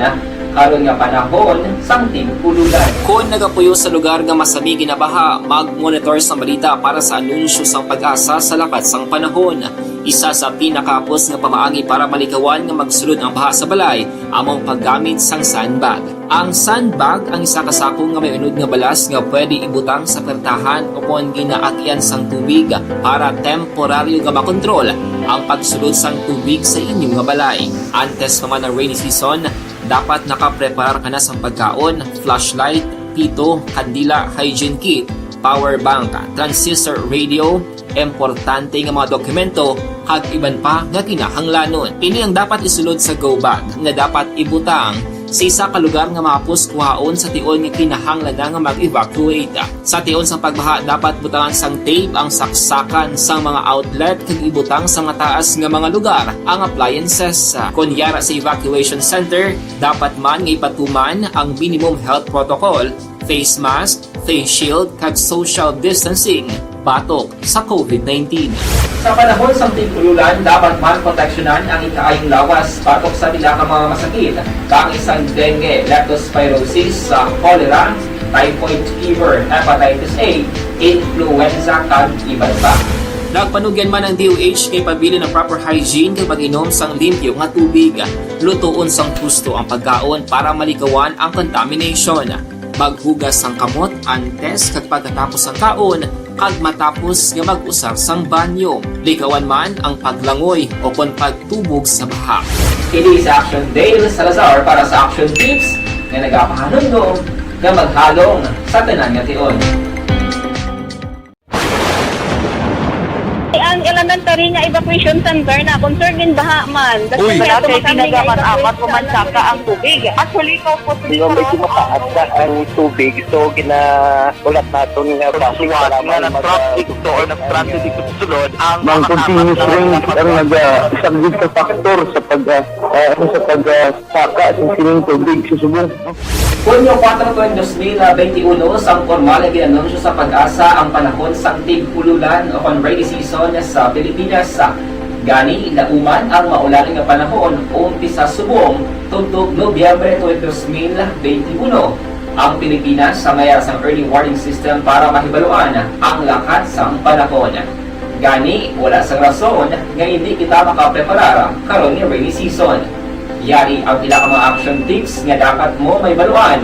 karon nga panahon sang tig-ululan. Kon nagapuyo sa lugar nga masami ginabaha, mag-monitor sang balita para sa anunsyo sang PAGASA sa lakat sang panahon. Isa sa pinakahapos nga pamaagi para malikawan nga magsulod ang baha sa balay amo ang paggamit sang sandbag. Ang sandbag ang isa ka sako nga may unod nga balas nga pwede ibutang sa pertahan o kon ginaagyan sang tubig para temporaryo nga makontrol ang pagsulod sang tubig sa inyo nga balay. Antes pa man ang rainy season, dapat nakapreparar ka na sang pagkaon, flashlight, pito, kandila, hygiene kit, power bank, transistor radio, importante nga mga dokumento, kag iban pa nga kinahanglanon. Ini ang dapat isulod sa go bag nga dapat ibutang sa isa ka lugar nga mahapos kuhaon sa tion nga kinahanglan na nga mag-evacuate. Sa tion sang pagbaha, dapat butangan sang tape ang saksakan sang mga outlet kag ibutang sa mataas nga mga lugar ang appliances. Kon yara sa evacuation center, dapat man nga ipatuman ang minimum health protocol, face mask, face shield, kag social distancing batok sa COVID nineteen. Sa panahon sang tig-ululan, dapat man proteksyonan ang ikaayong lawas batok sa pila ka mga masakit, kaangay sang dengue, leptospirosis, sa cholera, typhoid fever, hepatitis A, influenza, kag iban pa. Nagpanugyan man ang D O H nga ipabilin ang proper hygiene kag pag-inom sang limpyo nga tubig. Lutoon sang husto ang pagkaon para malikawan ang contamination. Maghugas sang kamot antes kag pagkatapos sang kaon, kag matapos nga mag-usar sang banyo. Likawan man ang paglangoy o kon pagtubog sa baha. Kini sa Action Dale Salazar para sa Action Tips nga nagapahanumdom nga maghalong sa tanan nga tion. Ang elementary nga evacuation center na concerned in baha man. Uy. Wala kay tinaga man apat ko man saka ang tubig. Actually, ikaw po. Di ba, medyo mataas na ang tubig, so gina-, ulat naton nga traffic, nga mag-, na-traffic to or na-stranded dito sa sulod ang mga continuous rain ang nagasaglit sa factor sa pag, ah, ah, ano, sa pag, ah, saka sa sining tubig sa subong. Hunyo kuwatro, dos mil benti uno, sang pormal nga gin-anunsyo sa PAGASA ang panahon sang tig-ululan o kon rainy season sa Pilipinas. Gani, lauman ang maulan nga panahon, umpisa subong tubtob Nobyembre twenty, dos mil benti uno. Ang Pilipinas sa mayara sang early warning system para mahibaluan ang lakat sang panahon. Gani, wala sang rason nga hindi kita makapreparar karon nga rainy season. Yari ang pila ka mga action tips nga dapat mo mahibaluan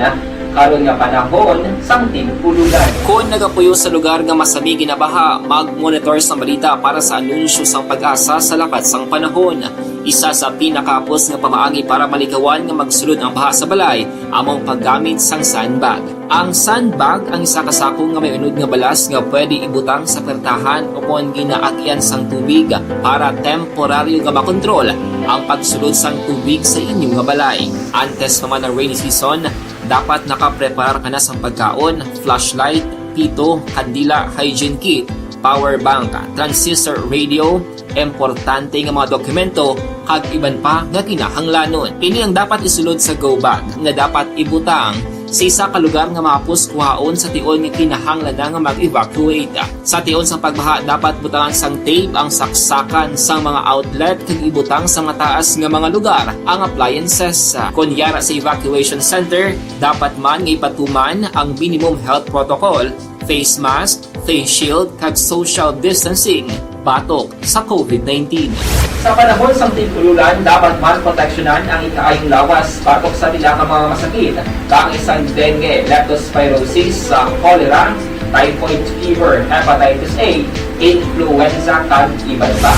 karon nga panahon sang tig-ululan. Kon nagapuyo sa lugar nga masami ginabaha, mag-monitor sang balita para sa anunsyo sang PAGASA sa lakat sang panahon. Isa sa pinakahapos nga pamaagi para malikawan nga magsulod ang baha sa balay amo ang paggamit sang sandbag. Ang sandbag ang isa ka sako nga may unod nga balas nga pwede ibutang sa pertahan o kon ginaagyan sang tubig para temporaryo nga makontrol ang pagsulod sang tubig sa inyo nga balay. Antes pa man ang rainy season, dapat nakapreparar ka na sang pagkaon, flashlight, pito, kandila, hygiene kit, power bank, transistor radio, importante nga mga dokumento, kag iban pa nga kinahanglanon. Ini ang dapat isulod sa go bag nga dapat ibutang sa isa ka lugar nga mahapos kuhaon sa tion nga kinahanglan na nga mag-evacuate. Sa tion sang pagbaha, dapat butangan sang tape ang saksakan sang mga outlet kag ibutang sa mataas nga mga lugar ang appliances. Kon yara sa evacuation center, dapat man nga ipatuman ang minimum health protocol, face mask, face shield, kag social distancing batok sa covid nineteen. Sa panahon sang tig-ululan, dapat man proteksyonan ang ikaayong lawas batok sa pila ka mga masakit, kaangay sang dengue, leptospirosis, sa cholera, typhoid fever, hepatitis A, influenza, kag iban pa.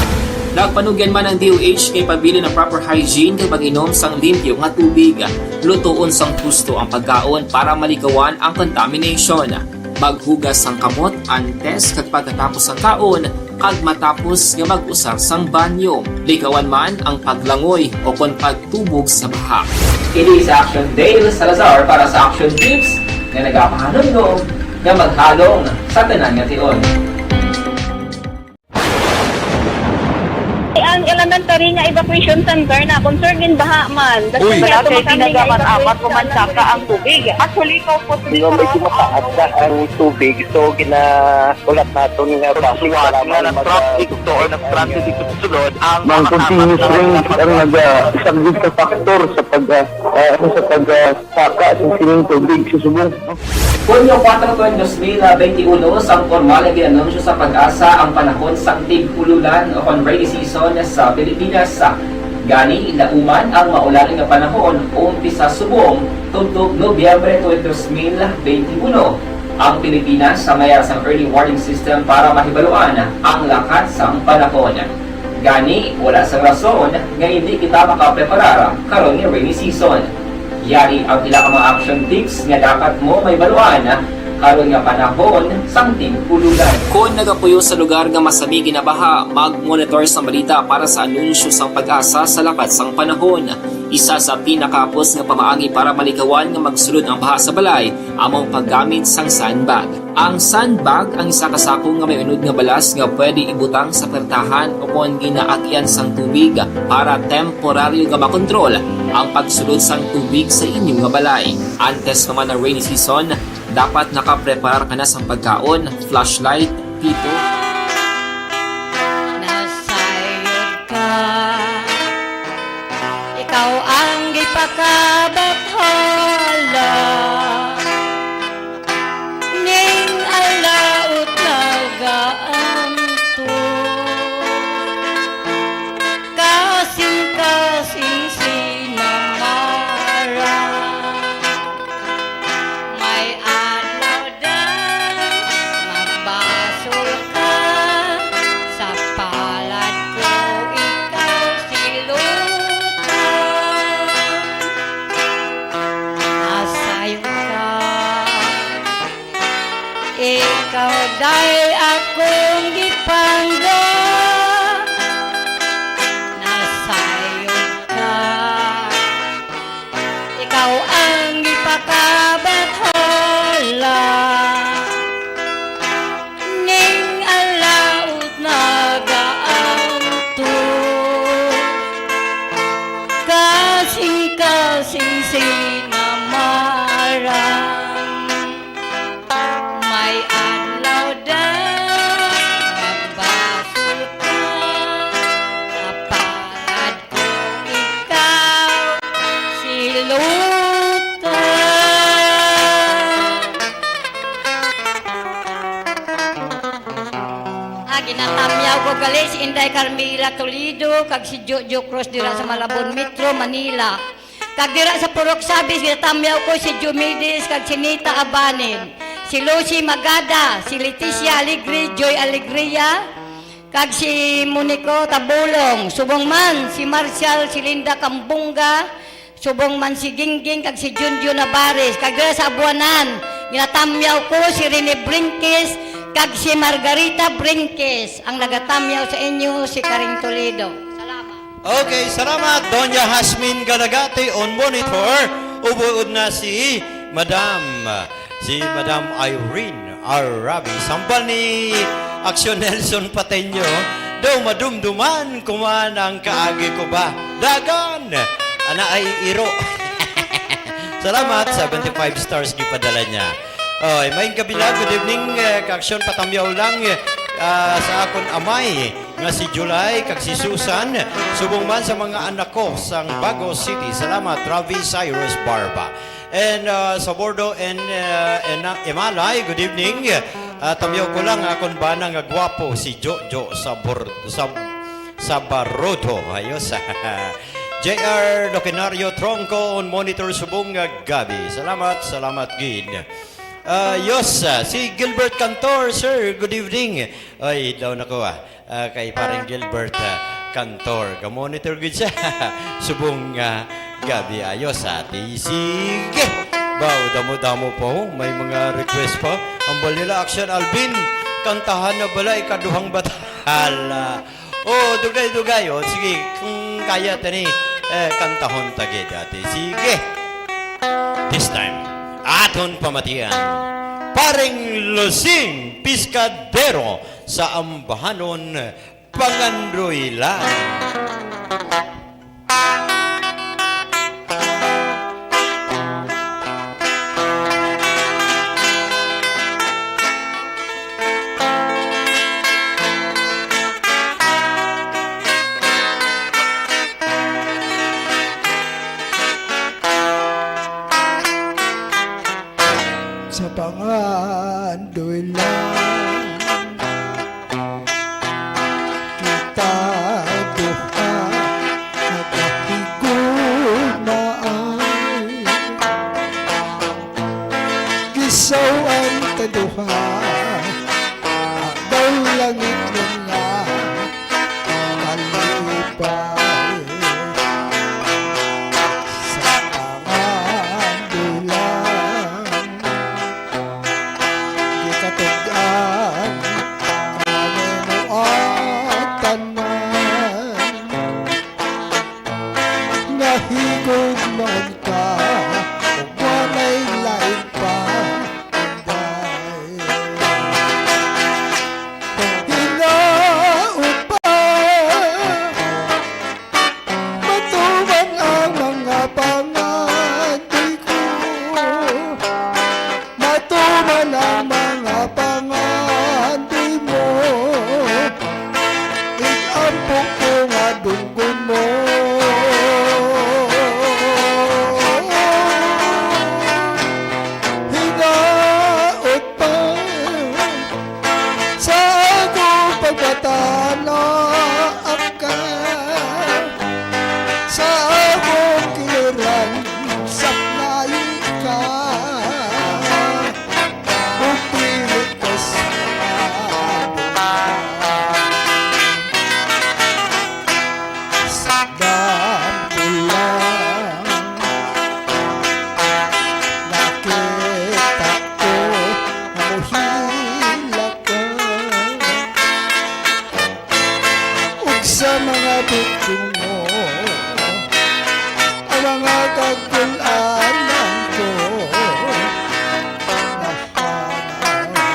Nagpanugyan man ang D O H kay pabilin ang proper hygiene kag pag-inom sang limpyo nga tubig. Lutoon sang husto ang pagkaon para malikawan ang contamination. Maghugas sang kamot antes kag pagkatapos sang kaon, kag matapos nga mag-usar sang banyo. Likawan man ang paglangoy o kon pagtubog sa baha. Kini si Action Dale Salazar para sa Action Tips nga nagapahanumdom nga maghalong sa tanan nga tion. Ang elementary nga evacuation center na concern gin baha man. Uy. Wala kay ginagamit apat ko man saka ang tubig. Actually, ikaw po, Nga medyo mataas na ang tubig, so ginaulat naton nga basi nga wala man nag-traffic to or nag-transit dito sa sulod, ang mga continuous rain ang nag-, ah, isang sa factor sa pag, ah, ah, ano, sa pag, ah, saka sa sining tubig sa subong. Hunyo kuwatro, tuig dos mil benti uno, sang pormal nga gin-anunsyo sa PAGASA ang panahon sang tig-ululan o kon rainy season sa Pilipinas. Gani, lauman ang maulan nga panahon umpisa subong tubtob Nobyembre tuig dos mil benti uno. Ang Pilipinas sa mayara sang early warning system para mahibaluan ang lakat sang panahon. Gani, wala sang rason nga hindi kita makapreparar karon nga rainy season. Yari ang pila ka mga action tips nga dapat mo mahibaluan karon nga panahon sang tig-ululan. Kon nagapuyo sa lugar nga masami ginabaha, mag-monitor sang balita para sa anunsyo sang PAGASA sa lakat sang panahon. Isa sa pinakahapos nga pamaagi para malikawan nga magsulod ang baha sa balay amo ang paggamit sang sandbag. Ang sandbag ang isa ka sako nga may unod nga balas nga pwede ibutang sa pertahan o kon ginaagyan sang tubig para temporaryo nga makontrol ang pagsulod sang tubig sa inyo nga balay. Antes pa man ang rainy season, dapat nakapreparar ka na sang pagkaon, flashlight, pito. Nasayod ka, ikaw ang gipakabathala. Ning alaut nagaanto, kasing-kasing sinamara. May adlaw dan magbasol ka, sa palad ko ikaw silutan. Nasayod ka, ikaw day akong gipangga. Nasayod ka, ikaw ang gipakabathala. Ning alaut nagaanto, kasing-kasing sinamaran. May adlaw dan magbasol ka, apad ko ikaw silutan. Gali si Inday Carmela Toledo kag si Jojo Cruz dira sa Malabon Metro, Manila. Kag dira sa Purok Sabis, ginatamyaw ko si Diomedes kag si Nita Abanin, si Lucy Magada, si Leticia Alegre, Joy Alegria, kag si Monico Tabulong. Subong man si Marshall, si Linda Cambunga, subong man si Gingging kag si Junjun Navarez. Kag dira sa Abuanan, ginatamyaw ko si Rene Brinquez kag si Margarita Brinquez. Ang nagatamyaw sa inyo si Karing Toledo. Salamat. Okay, salamat, Doña Hasmin Galagate on monitor. Ubuod na si Madam, si Madam Irene Arabi. Sampal ni Action Nelson Pateño, daw madumduman ko man ang kaagi ko ba. Dagan! Ana ay iro. Salamat, seventy-five stars gipadala niya. Oy, maayong kabilag, good evening, eh, ka-action, patamyaw lang, eh, ah, sa akon amay nga si July kag si Susan, subong man sa mga anak ko sang Bago City. Salamat, Ravi Cyrus Barba. And, uh, sa Bordo and, uh, and, uh, Emalay, good evening. Uh, tamyaw ko lang akon bana nga gwapo, si Jojo sa Bor-, sa, sa Barodo. Ayos. J R Loquinario Tronco on monitor subong nga gabi. Salamat, salamat gid. Uh, yos, uh, si Gilbert Cantor, sir, good evening. Ay, daw na ko, ah. Ah, kay Pareng Gilbert, ah, Cantor. Ga-monitor gid siya. Subong nga gabi ayo sa ati. Sige. Baw, damo-damo po. May mga request pa. Ang balila, Action Alvin, kantahan na bala ikaduhang batala. Oh, dugay-dugay. Oh, sige, kung kaya tani, eh, kantahon ta gid, ate. Sige. This time, aton pamatian. Pareng Lusing Piscadero sa Ambahanon, Pangandoy lang. Sa pangandoy lang kita duha nagahigugmaay. Gisaw-an ta duha, daw langit nga kalipay. Sa pangandoy lang, gikatug-an kanimo ang tanan. Nahigugmaon ka, ug walay lain pa, Inday. Hinaot pa, matuman ang mga pangandoy ko. Matuman ang mga pangandoy mo, ig-ampo ko nga dunggon mo. Hinaot pa sa akong pagbatana, ka sa akong kiliran, saklay ka, ug pili ka sa dampulan. Nakita ko, namuhilak ka. Ug sa mga bugtong mo, ang mga kagul-anan ko nahanap.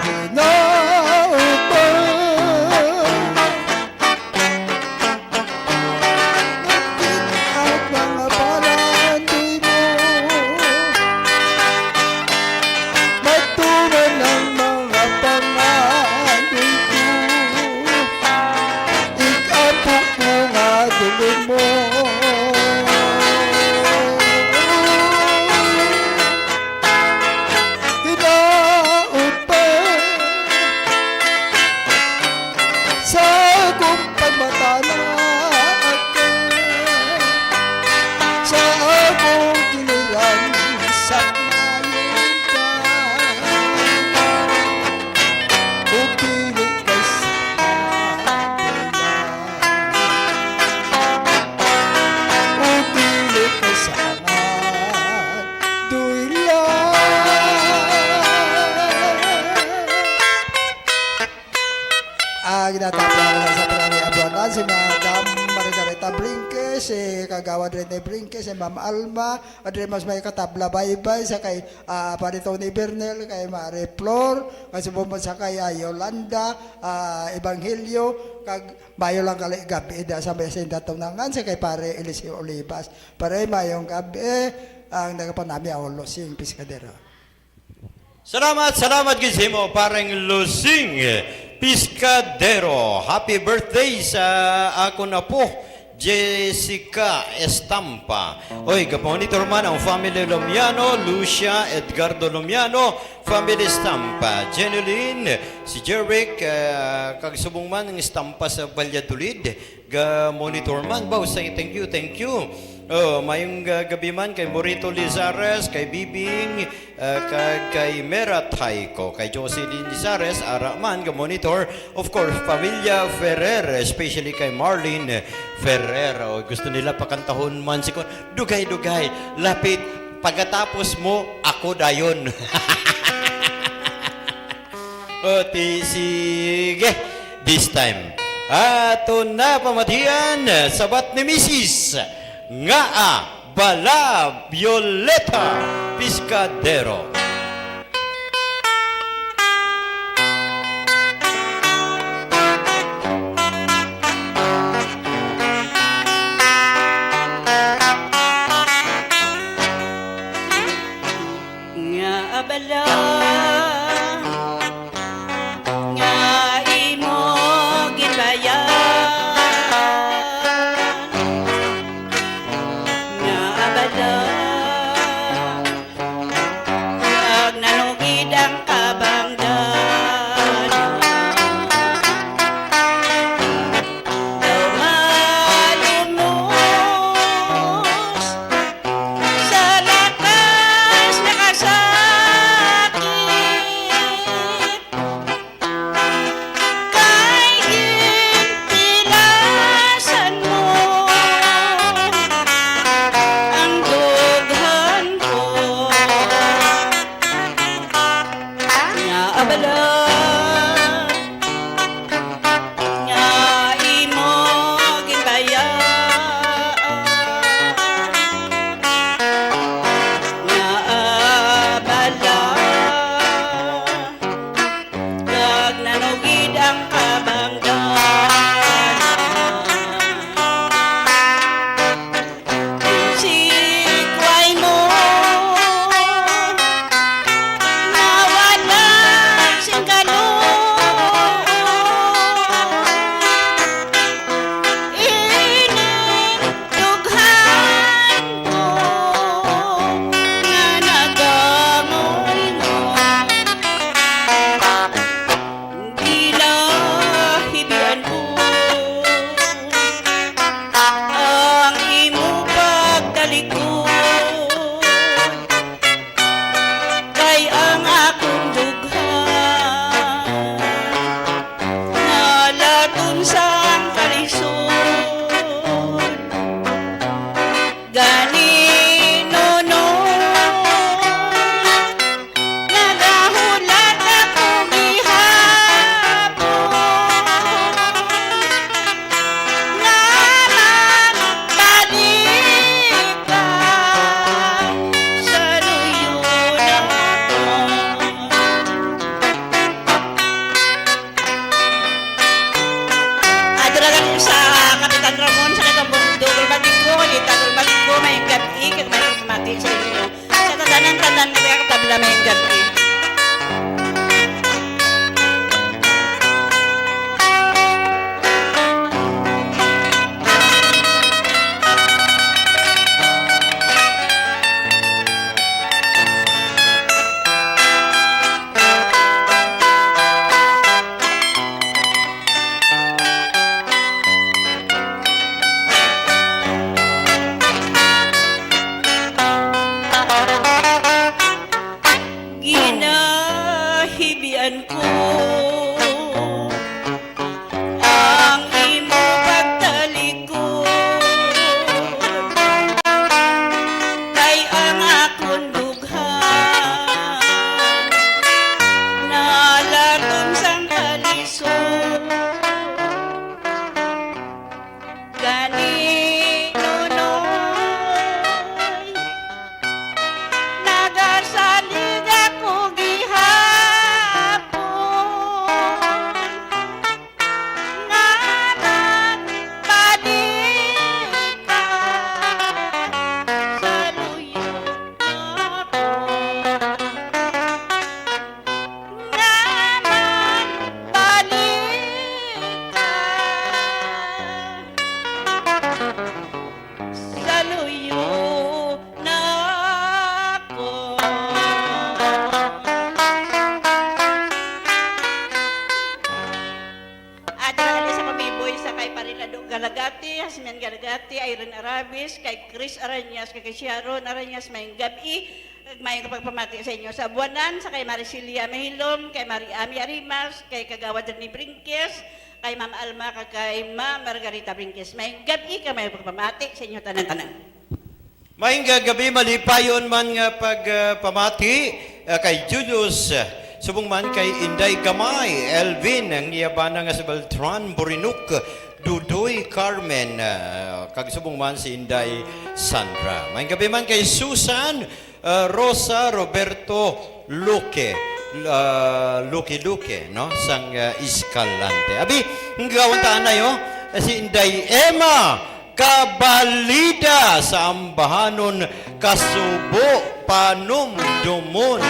Hinaot pa. Ang mga pangandoy mo, matuman ang mga pangandoy ko. Ig-ampo ko nga dunggon mo. Hinaot pa. si Kagawad Rene Brinque, si Ma'am Alma, adre mas may katabla baybay sa kay, ah, Pare Tony Bernal, kay Mare Flor, kay subong man sa kay, ah, Yolanda, ah, Evangelio, kag mayo lang kali gabi da sa may sinda tunangan sa kay Pare Eliseo Olivas. Pare, mayong gabi, ang nagapanami ako, Losing Piscadero. Salamat, salamat gid sa imo, Pareng Losing Piscadero. Happy birthday sa akon apo, Jessica Estampa. Oy, ga-monitor man ang family Lomiano, Lucia, Edgardo Lomiano, family Estampa, Jeneline, si Jeric, ah, kag subong man ang Estampa sa Valladolid. Ga-monitor man, baw, say thank you, thank you. Oh, mayong, ah, gabi man kay Morito Lizares, kay Bibing, ah, kag kay Mera Taiko, kay Jocelyn Lizares, ara man, ga-monitor. Of course, Pamilya Ferrer, especially kay Marlene Ferrer. Oh, gusto nila pakantahon man si kon-, dugay-dugay, lapit, pagkatapos mo, ako dayon. O, ti-, sige, this time. Ato na pamatian, sabat ni Misis, ngaa bala Violeta Piscadero. Nga abala nga imo ginbayan, nga abala kag nanugid ang kabangdanan. Daw malumos sa lakas nga kasakit, kay gintilasan mo ang dughan ko. Nga abala nga imo ginbayaan, nga abala kag nanugid ang kabangdanan. Sikway mo nga wala sing kaluoy, ining dughan ko nga nagamoy mo. Gila, hibian ko ang imo pagtalikod, kay ang akong dughan nalaton sang kalisod. Gani, Nonoy, nagahulat ako gihapon nga magbalik ka sa luyo naton. Adto na lang sa Kapitan Ramon sa kay Kambundog Ulbatico, kay Tita Ulbatico, may gabi, kay may pamati sa inyo. Sa tanan-tanan, kay katabla, may gabi. Carmen Gargati, Irene Arabis, kay Chris Arañas, kay, kay Sharon Arañas, maayong gab-i, kag maayong pagpamati sa inyo sa buwanan, sa kay Maricilia Mahilom, kay Mari Ami Arimas, kay Kagawad Rene Brinques, kay Ma'am Alma, kag kay Ma'am Margarita Brinques. Maayong gab-i, kag maayong pagpamati sa inyo tanan-tanan. Maayong gab-i, malipayon man nga pagpamati, ah, kay Julius, ah, subong man kay Inday Gamay, Elvin, ang iya bana nga si Beltran, Borinuk, Dudoy, Carmen, ah, kag subong man si Inday Sandra. Maayong gab-i man kay Susan, ah, Rosa, Roberto, Luque, ah, Luque Luque, no, sang, ah, Escalante. Abi, ang gawon ta anay, oh, si Inday Emma Cabalida sa Ambahanon, Kasubo, Panumdumon.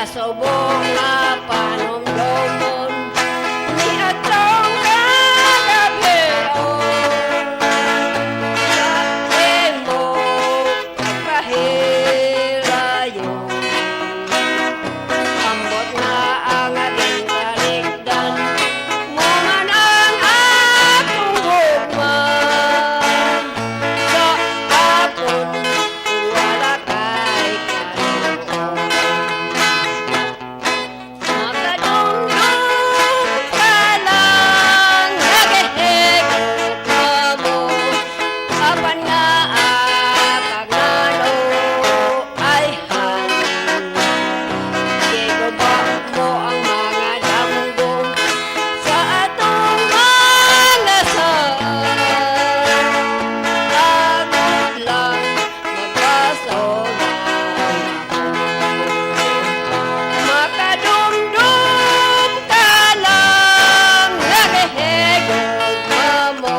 Kasubo nga panumdumon, niadtong kagabhion, sa imo pagpahilayon. Ambot nga ang gintalikdan mo man ang akong gugma. Sa akon wala kay kaluoy. Makadumdom ka lang nga gihigugma mo, apan nga akag nano ay han. Giguba mo ang mga damgo sa atong mga sad. Agod lang magpasaway. Makadumdom ka lang nga gihigugma mo,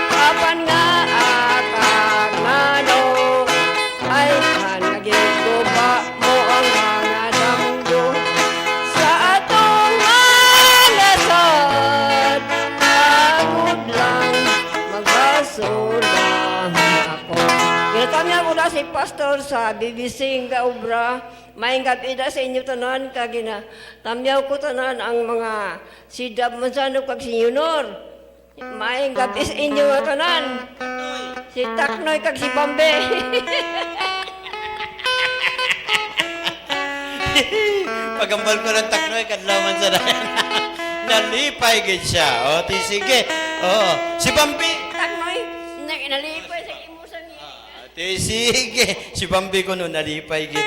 apan nga akag nano ay han. Nga giguba mo ang mga damgo sa atong mga sad. Agod lang magbasura ako. Ginatamya ko na si Pastor sa B B C nga obra. Maayong gab-i na sa inyo tanan, kag ginatamyaw ko tanan ang mga si Dab Manzano kag si Junior. Maayong gab-i sa inyo nga tanan. Si Taknoy kag si Bambi. Pagambal ko ng Taknoy, kadlaw man sa dayan. Nalipay gid siya. O, ti, sige. O, si Bambi. Taknoy, na-, nalipay sa imo sa ngi-, Ah, ti, sige. Si Bambi ko no, nalipay gid.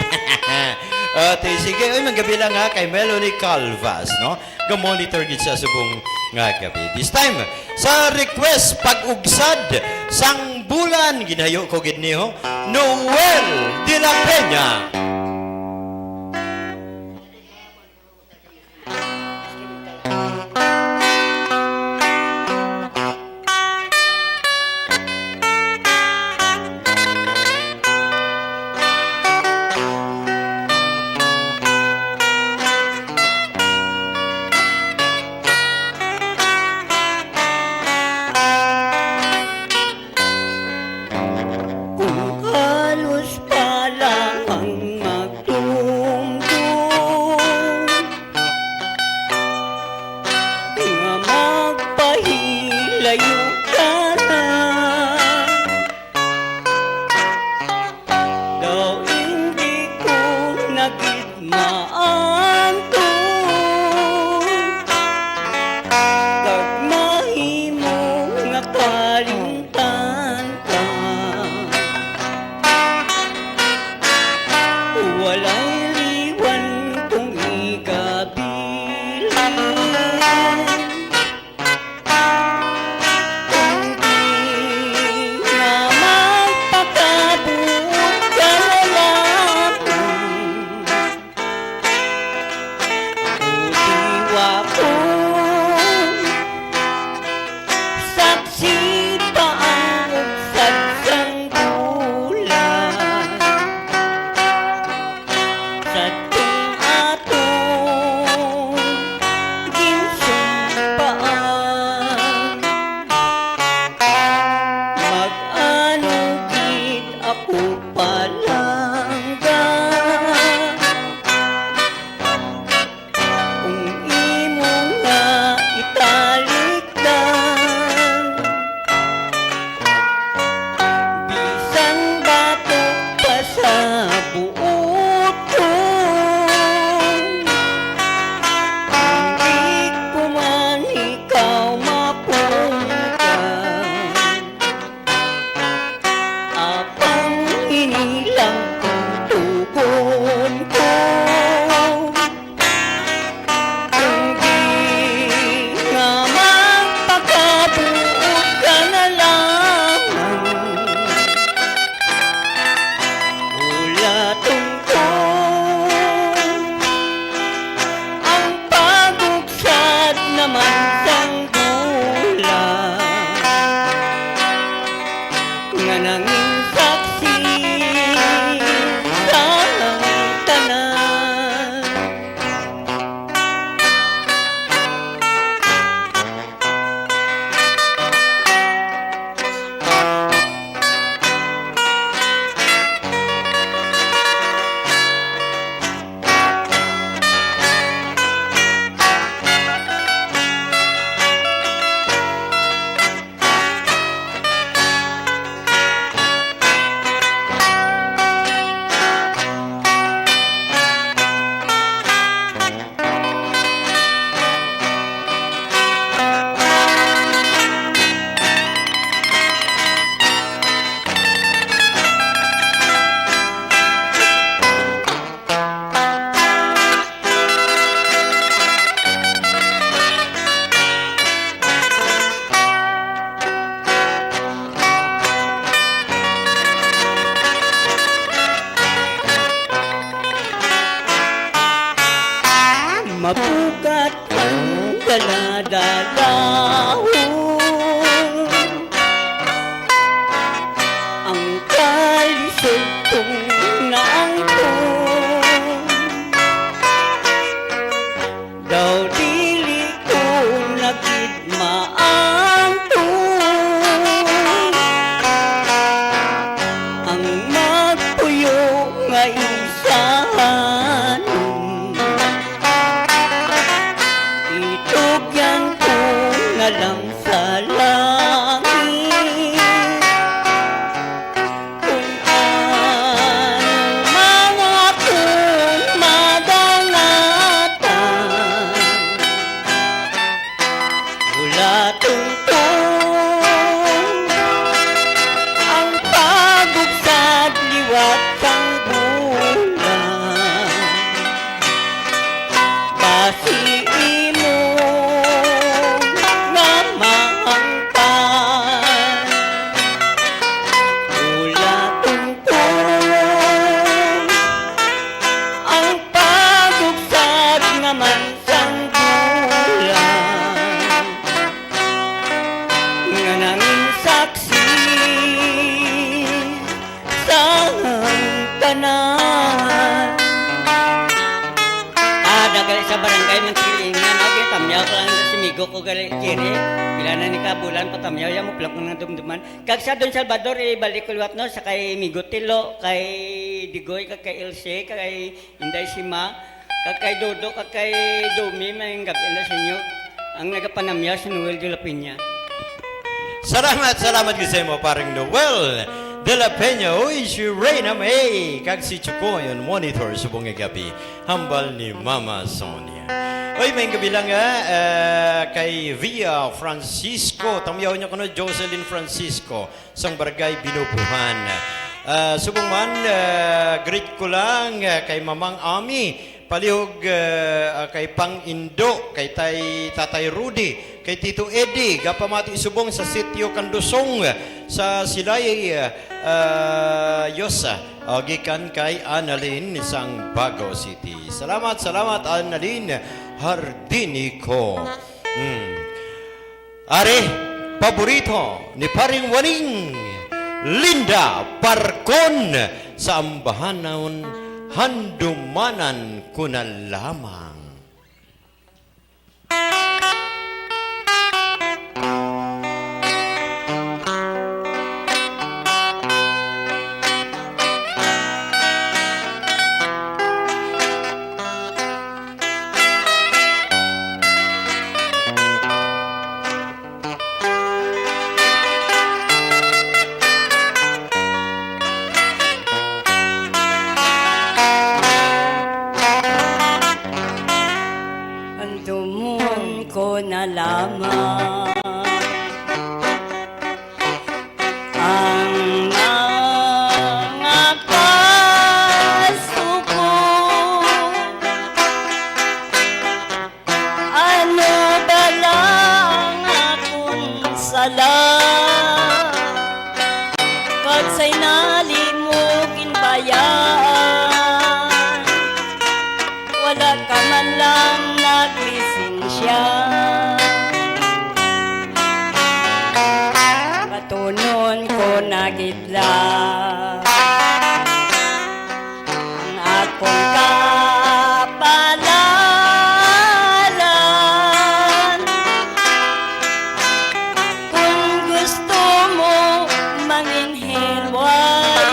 O, ti, sige. Uy, manggabi lang ha, kay Melanie Calvas, no? Ga-monitor gid siya subong nga gabi. This time, sa request pag-ugsad sang bulan, ginayo ko gid niyo, Noel de la Peña. Kung halos pa lang ang magdumdum, Daladalahon ang kalisod kong naangkon. Daw dili ko na gid maangkon ang magpuyo nga isahanon. Itugyan ko na lang sa langit kung ano man akong madangatan. Wala tungtong ang pagubsad liwat sang bulan. Basi imo nga maangpan. Wala tungtong ang pagubsad naman sang bulan nga nangin saksi sang tanan. Ah, dagal sa barangay man silingan, agi tamyaw ko lang sa simigo ko gali, Jerry. Pila na ni kabulan, patamyaw, ya mo plak nga dumduman. Kag sa Don Salvador, ibalik ko liwat, no, sa kay Migo Tilo, kay Digoy, kag kay Ilse, kay Inday Sima, kag kay Dodo, kag kay Domi, may gabi na sa inyo. Ang nagapanamyaw si Noel de la Peña. Salamat, salamat gid sa imo, paring Noel de la Peña. Uy, si Reyna May, kag si Chukoy on monitor subong nga gabi. Hambal ni Mama Sonia. Uy, may gabi lang, ah, ah, kay Via Francisco. Tamyaw niyo kuno, Jocelyn Francisco. Sang Barangay Binubuhan. Ah, subong man, ah, greet ko lang, ah, kay Mamang Ami, palihog, ah, ah, kay Pang Indo, kay tay-, Tatay Rudy, kay Tito Eddie, gapamati subong sa Sitio Candusong, sa Silay, ah, Yosa, ah, gikan kay Annalyn sang Bago City. Salamat, salamat, Annalyn Hardinico. Hmm. Ari, paborito ni Paring Waning, Linda Parcon, sa ambahanon, Handumanan Ko Na Lamang. Handumanan ko na lamang ang mga kasuko. Ano bala ang akon sala? Kag sa inali mo ginbayaan, wala ka man lang naglisensya. Batunon ko na gid lang ang akon kapalalan. Kung gusto mo mangin hilway,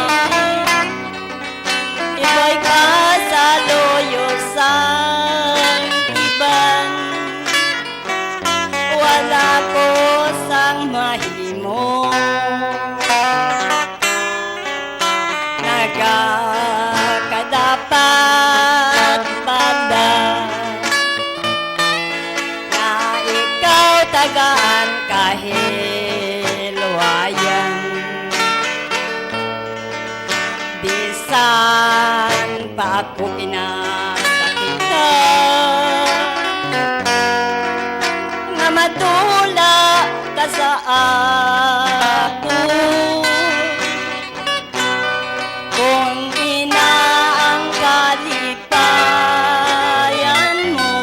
ibay ka sa luyo sang iban. Wala ko sang mahimo. Nagakadapat bala nga ikaw tagaan kahilwayan. Bisan pa ako kinasakitan, nga madula ka sa ako. Kung ina ang kalipayan mo,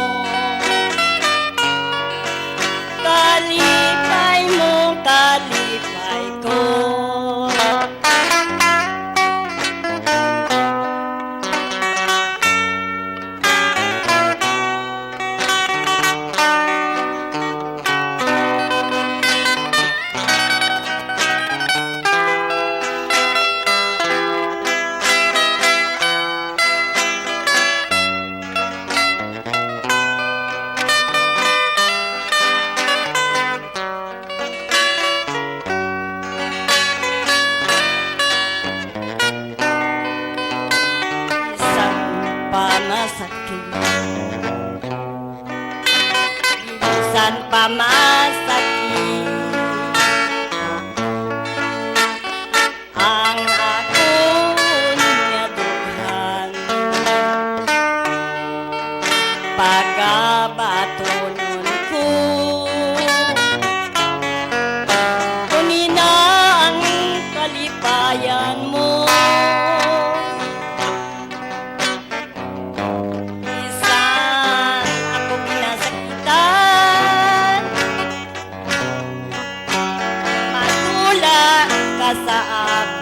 Ang pamasakit, ang akon nga dughan, pagabatunon ko. Kung ina ang kalipayan mo, bisan ako ginasakitan, madula ka sa akon.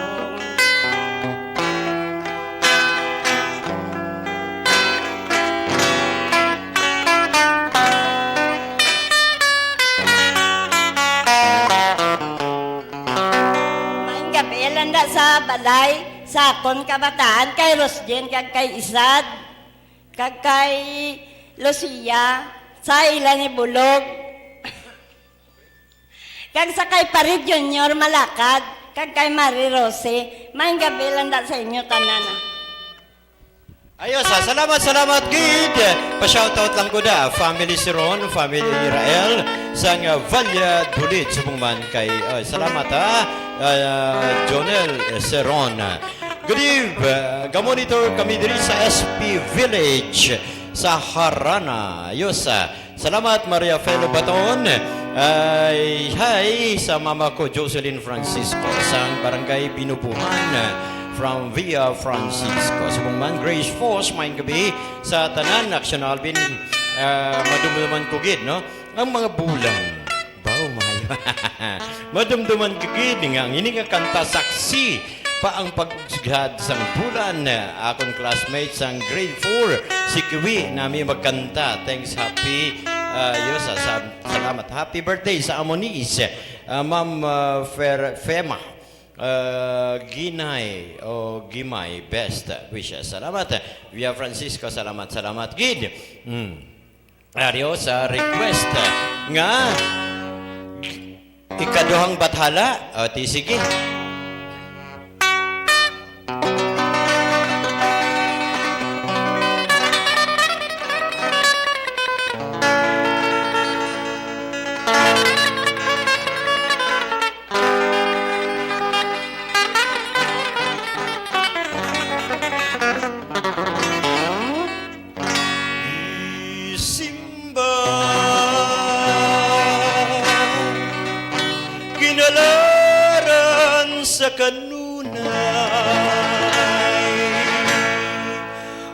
Maayong gabi, landa sa balay, sa akon kabataan, kay Rosjen, kag kay Isad, kag kay Lucia, sa ila ni Bulog, kag sa kay Pare Junior Malakad, kag kay Marie Rose. Maayong gabi, landa sa inyo tanan, ah. Ayos, ah. Salamat, salamat, gid. Pa-shoutout lang ko da. Family Siron, family Rael, sang, ah, Valladolid, subong man kay, ay, salamat, ha. Ah, Jonel, eh, Siron. Good eve. Ah, ga-monitor kami diri sa S P Village, sa Jarana. Ayos, ah. Salamat, Maria Felo Baton. Ay, hi sa mama ko, Jocelyn Francisco, sang Barangay Binubuhan, from Via Francisco. Subong man, Grace Foss, maayong gabi sa tanan. Action Alvin, ah, madumduman ko gid, no? Ang mga bulan. Baw, maayo. Madumduman ko gid nga ang ini nga kanta, saksi pa ang pag-usgad sang bulan. Akon classmate sang grade four, si Kiwi, nami magkanta. Thanks, happy, ah, yo, sa, sa, salamat. Happy birthday sa amo niece, ah, Ma'am, ah, Fer-, Fema, ah, Ginay o Gimay. Best wishes. Salamat. Via Francisco, salamat, salamat gid. Mm. Aryo sa request nga ikaduhang bathala. O, ti, sige. Gisimba, ginalaran sa kanunay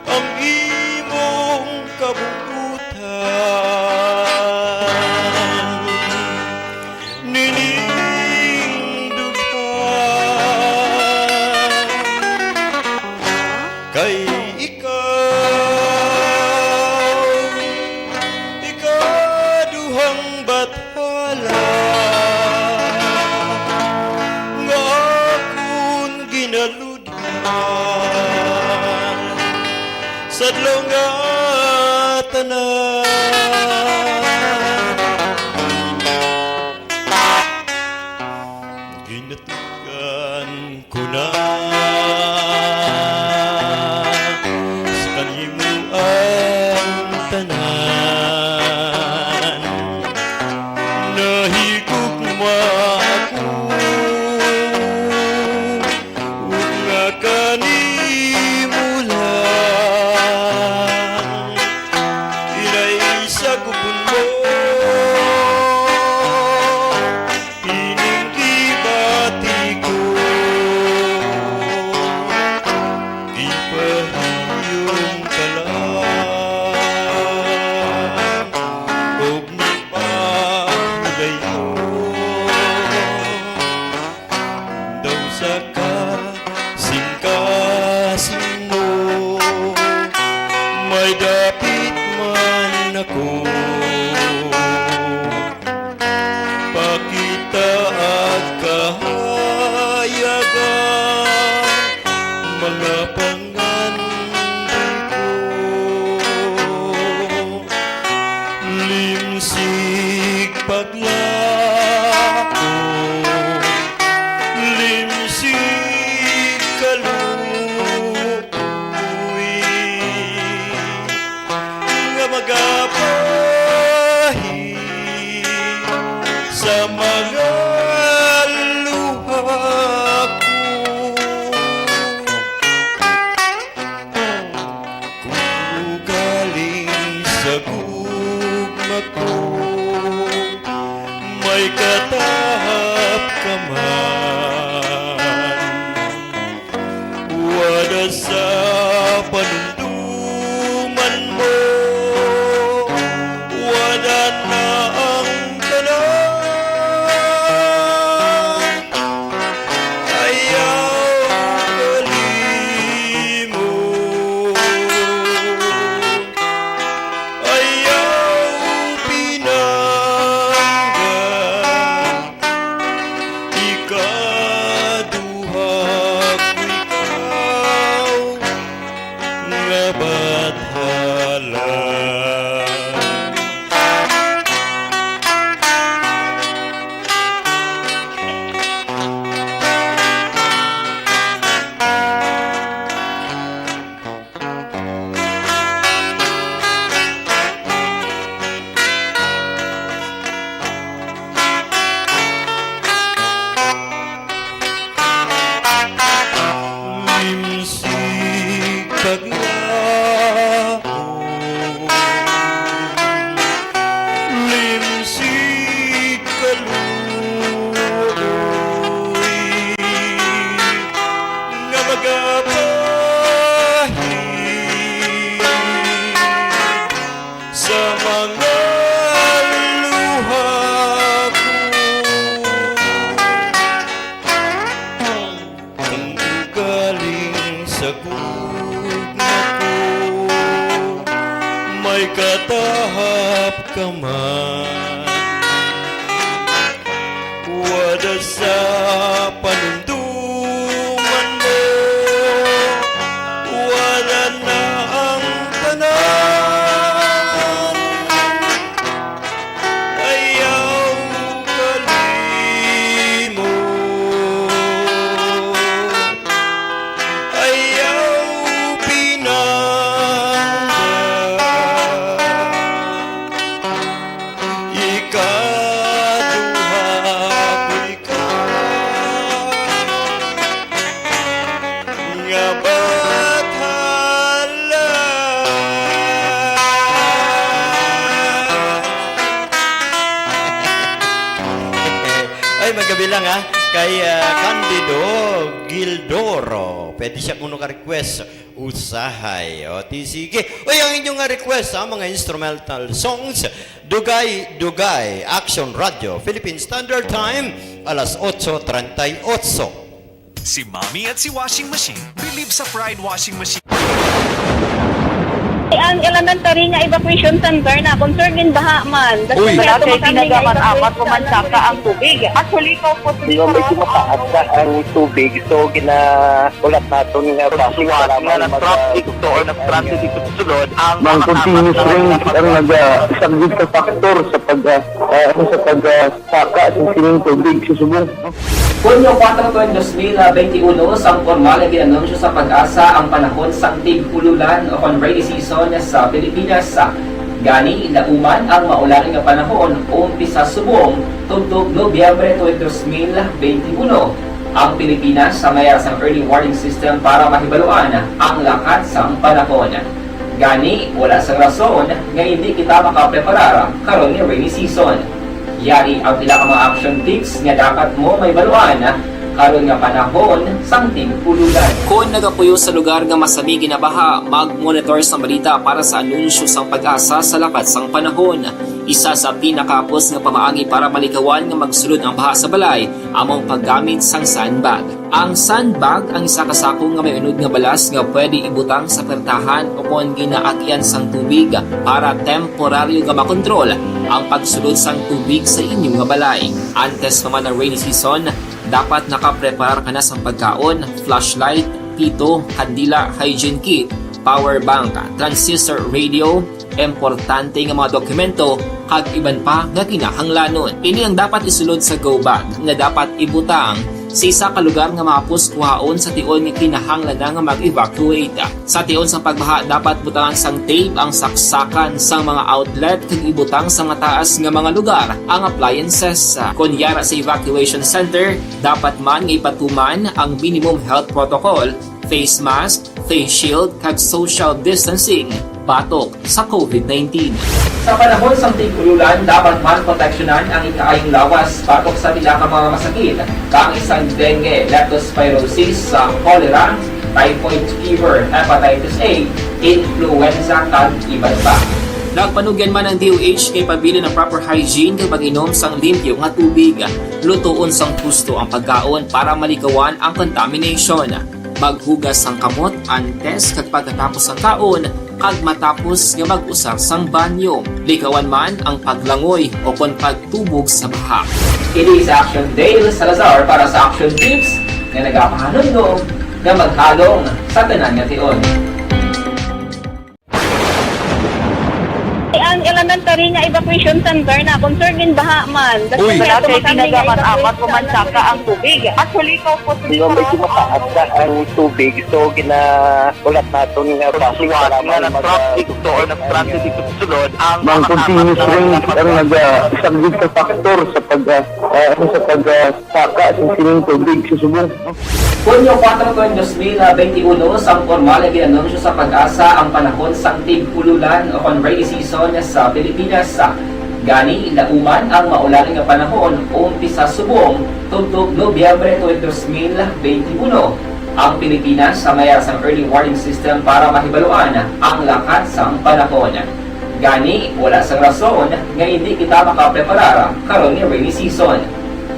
ang imong kabuutan. Nining dughan kay ikaw, ikaduhang bathala nga akon ginaludyan sa adlaw nga tanan. Ginatukan ko na sa kanimo ang tanan. Nahigugma ako nga kanimo lang, inay sa gubon mo. Ining gibati ko, gipahiyom ka lang, ug nagpahulayon daw sa kasingkasing mo. May dapit man ako, pakita at kahayagan, mga pangandoy ko. Limsig paglaom, limsig kaluoy, nga magapahi Ikatahap ka man, wala sa panumduman mo, wala na ang tanan. Ayaw kalimot, ayaw pinangga. Ikaduha ko ikaw nga bathala. Limsig kag laom, limsig kaluoy, nga magapahid sa mga luha ko. Ang ugaling sa gugma ko, may katahap ka man. Wala sa panumduman mo, wala na ang tanan. Ayaw kalimot, ayaw pinangga. Ikaduha ko ikaw nga bathala. Ay, magabi lang, ha? Kay, ah, Candido Gildoro. Pwede siya kuno ka request. Usahay. O, ti sige. Uy, ang inyong nga request, ha, mga instrumental songs, Dugay, Dugay, Action Radio, Philippine Standard Time, alas otso treinta y ocho. Si Mommy at si Washing Machine believe sa Pride Washing Machine. Ang elementary nga evacuation center na concern in baha man. Uy. Wala kay ginagamit apat ko man saka ang tubig. Actually, ko po. Medyo mataas na ang tubig, so gina- Ulat naton nga traffic, salamat nga nag-traffic to or nag-traffic dito sa sulod ang mga continuous rain ang nagasaglit sa factor sa pag, ah, ah, ano, sa pag, ah, saka sa sining tubig sa subong. Hunyo kuwatro, dos mil benti uno, sang pormal nga gin-anunsyo sa PAGASA ang panahon sang tig-ululan o kon rainy season sa Pilipinas. Gani, dauman ang maulan nga panahon umpisa subong tubtob Nobyembre tuig dos mil benti uno. Ang Pilipinas sa may sang early warning system para mahibaluan ang lakat sang panahon. Gani, wala sang rason nga hindi kita makapreparar karon nga rainy season. Yari ang pila ka mga action tips nga dapat mo mahibaluan karon nga panahon sang tig-ululan. Kon nagapuyo sa lugar nga masami ginabaha, mag-monitor sang balita para sa anunsyo sang PAGASA sa lakat sang panahon. Isa sa pinakahapos nga pamaagi para malikawan nga magsulod ang baha sa balay amo ang paggamit sang sandbag. Ang sandbag ang isa ka sako nga may unod nga balas nga pwede ibutang sa pertahan o kon ginaagyan sang tubig para temporaryo nga makontrol ang pagsulod sang tubig sa inyo nga balay. Antes pa man ang rainy season, dapat nakapreparar ka na sang pagkaon, flashlight, pito, kandila, hygiene kit, power bank, transistor radio, importante nga mga dokumento, kag iban pa nga kinahanglanon. Ini ang dapat isulod sa go bag nga dapat ibutang sa isa ka lugar nga mahapos kuhaon sa tion nga kinahanglan na nga mag-evacuate. Sa tion sang pagbaha, dapat butangan sang tape ang saksakan sang mga outlet kag ibutang sa mataas nga mga lugar ang appliances. Kon yara sa evacuation center, dapat man nga ipatuman ang minimum health protocol, face mask, face shield, kag social distancing. batok sa COVID nineteen. Sa panahon sang tig-ululan, dapat man proteksyonan ang ikaayong lawas batok sa pila ka mga masakit, kaangay sang dengue, leptospirosis, sa cholera, typhoid fever, hepatitis A, influenza, kag iban pa. Nagpanugyan man ang D O H nga ipabilin ang proper hygiene kag pag-inom sang limpyo nga tubig. Lutoon sang husto ang pagkaon para malikawan ang contamination. Maghugas sang kamot antes kag pagkatapos sang kaon, kag matapos nga mag-usar sang banyo. Likawan man ang paglangoy o kon pagtubog sa baha. Ini sa Action Dale Salazar para sa Action Tips nga nagapahanumdom nga maghalong sa tanan nga tion. Ang elementary nga evacuation center na concerned in baha man. Uy. Wala kay tinaga man amat ko man saka ang tubig. Actually, ko po. Di ba, medyo mataas na ang tubig, so ginaulat naton nga basi para nga nag-traffic to or nag-transit dito sa sulod ang mga continuous rain ang nag-, ah, isang big factor sa pag, ah, ah, ano, sa pag, ah, saka sa sining tubig sa subong. Hunyo kuwatro, tuig dos mil benti uno, sang pormal nga ginanunsyo sa PAGASA ang panahon sang tig-ululan o kon rainy season sa Pilipinas. Gani, lauman ang maulan nga panahon umpisa subong tubtob Nobyembre tuig dos mil benti uno. Ang Pilipinas sa mayar sang early warning system para mahibaluan ang lakat sang panahon. Gani, wala sang rason nga indi kita makapreparar karon nga rainy season.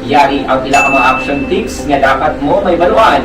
Yari ang pila ka mga action tips nga dapat mo mahibaluan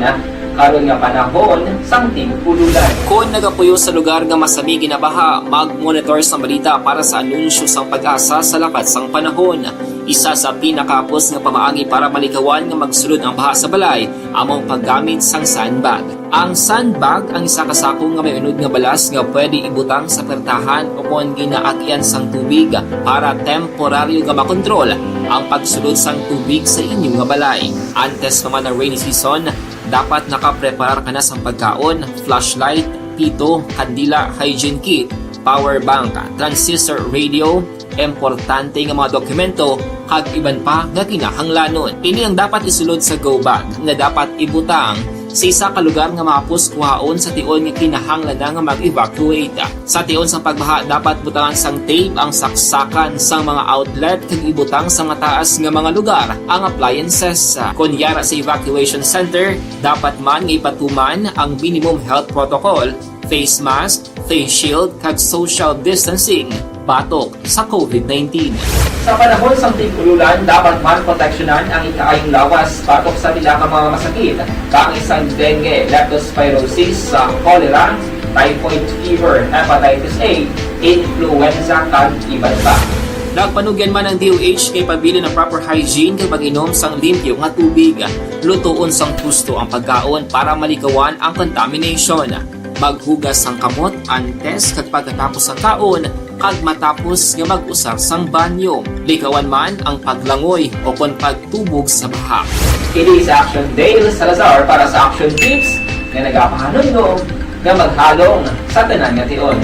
karon nga panahon sang tig-ululan. Kon nagapuyo sa lugar nga masami ginabaha, mag-monitor sang balita para sa anunsyo sang PAGASA sa lakat sang panahon. Isa sa pinakahapos nga pamaagi para malikawan nga magsulod ang baha sa balay amo ang paggamit sang sandbag. Ang sandbag ang isa ka sako nga may unod nga balas nga pwede ibutang sa pertahan o kon ginaagyan sang tubig para temporaryo nga makontrol ang pagsulod sang tubig sa inyo nga balay. Antes pa man ang rainy season, dapat nakapreparar ka na sang pagkaon, flashlight, pito, kandila, hygiene kit, power bank, transistor radio, importante nga mga dokumento, kag iban pa nga kinahanglanon. Ini ang dapat isulod sa go bag nga dapat ibutang sa isa ka lugar nga mahapos kuhaon sa tion nga kinahanglan na nga mag-evacuate. Sa tion sang pagbaha, dapat butangan sang tape ang saksakan sang mga outlet kag ibutang sa mataas nga mga lugar ang appliances. Kon yara sa evacuation center, dapat man nga ipatuman ang minimum health protocol, face mask, face shield, kag social distancing batok sa COVID nineteen. Sa panahon sang tig-ululan, dapat man proteksyonan ang ikaayong lawas batok sa pila ka mga masakit, kaangay sang dengue, leptospirosis, sa cholera, typhoid fever, hepatitis A, influenza, kag iban pa. Nagpanugyan man ang D O H nga ipabilin ang proper hygiene kag pag-inom sang limpyo nga tubig. Lutoon sang husto ang pagkaon para malikawan ang contamination. Maghugas sang kamot antes kag pagkatapos sang kaon, kag matapos nga mag-usar sang banyo. Likawan man ang paglangoy o kon pagtubog sa baha. Kini sa Action Dale Salazar para sa Action Tips nga nagapahanumdom nga maghalong sa tanan nga tion.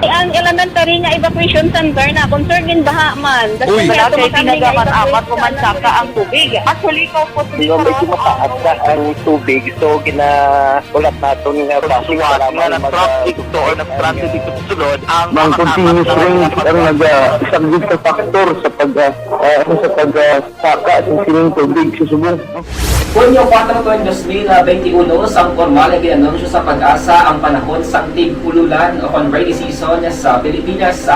Ang elementary nga evacuation center na concerned in baha man. Uy. Wala kay tinaga man amat ko man saka ang tubig. Actually, ko po. Di ba, medyo mataas na ang tubig, so ginaulat naton nga basi para nga mag-, nag-traffic to or nag-transit dito sa sulod ang mga continuous rain ang nag-, ah, isang big factor sa pag, ah, ah, ano, sa pag, ah, saka sa sining tubig sa subong. Hunyo kuwatro, tuig dos mil benti uno, sang pormal nga ginanunsyo sa PAGASA ang panahon sang tig-ululan o kon rainy season sa Pilipinas.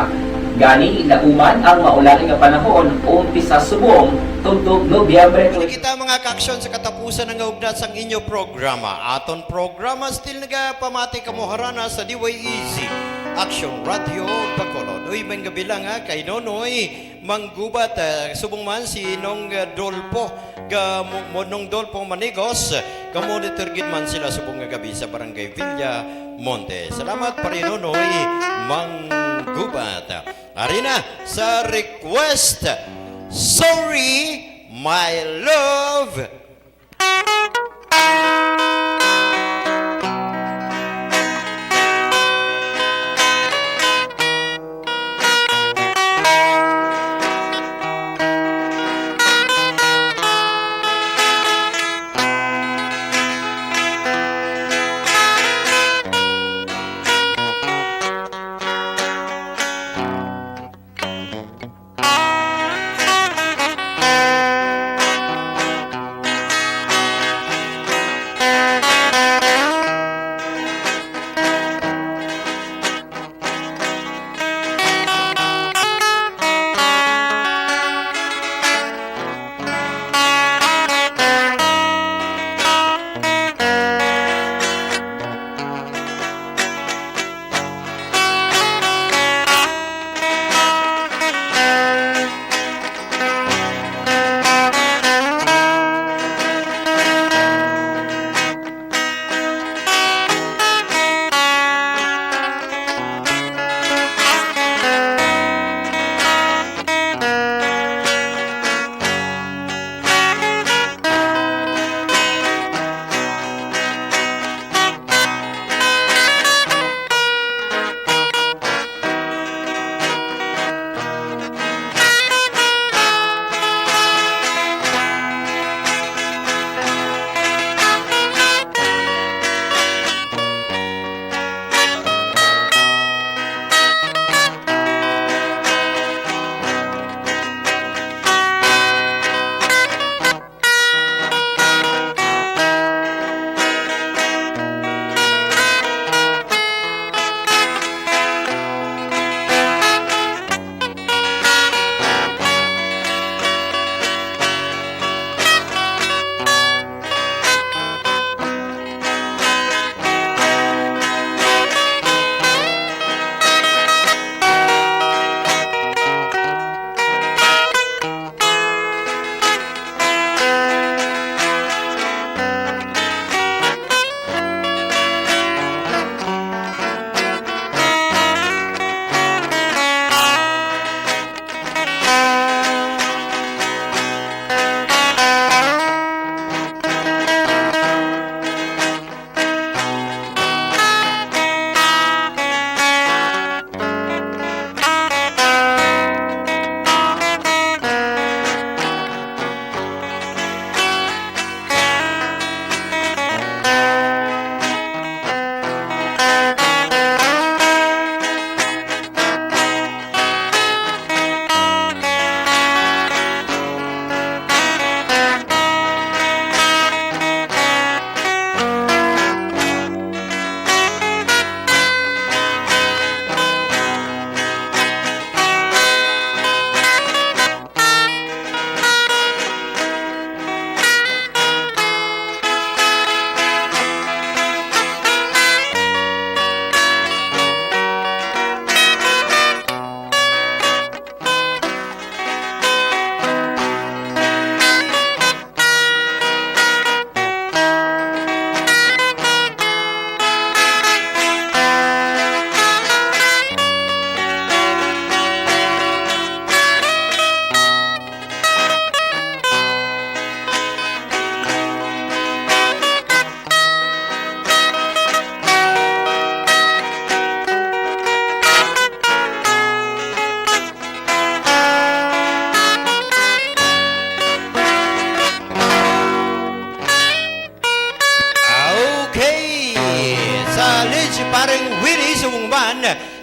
Gani, lauman ang maulan nga panahon umpisa subong tubtob Nobyembre. Kita, mga ka-aksyon, sa katapusan nga hugnat sang inyo programa. Aton programa still nagapamati kamo harana sa D Y E Z Action Radio Bacolod. Uy, may gabi lang, ha, kay Nonoy Manggubat, ah, subong man si Nong, ah, Dolpo, ga-, mo-, mo-, Nong Dolpo Manigos, ga-monitor gid man sila subong nga gabi sa Barangay Villamonte. Salamat, Pare Nonoy Manggubat. Ari na sa request, Sorry, My Love.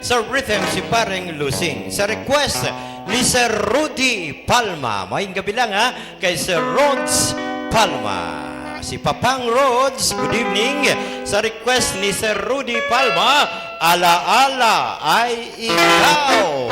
Sa rhythm, si Pareng Lusing. Sa request ni Sir Rudy Palma. Maayong gabi lang, ha, kay Sir Rods Palma. Si Papang Rods, good evening. Sa request ni Sir Rudy Palma, Alaala Ay Ikaw.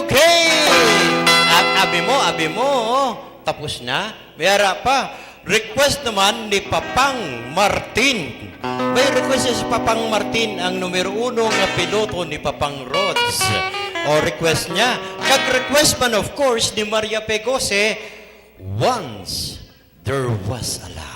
Okay. At abi mo, abi mo, tapos na. May ara pa. Request naman ni Papang Martin. May request si Papang Martin, ang numero uno nga piloto ni Papang Rods. O, request niya. Kag request man, of course, ni Maria Pegose, Once There Was a Love.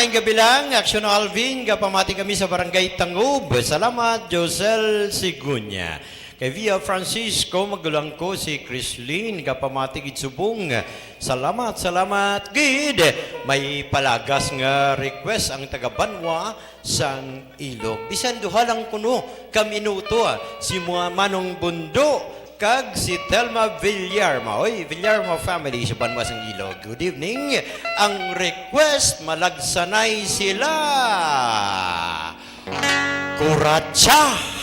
Ang gabi lang, Action Alvin, kapamati kami sa Barangay Tangub. Salamat, Josel Sigunya. Kay Via Francisco, magulang ko si Chrislyn, kapamati gid subong. Salamat, salamat gid. May palagas nga request ang taga Banwa sang Ilog. Bisan duha lang kuno ka minuto, ah, si mga Manong Bundo kag si Telma Villarma. Oy, Villarma family sa Banwa sang Ilog. Good evening. Ang request, malagsanay sila. Kuratsa!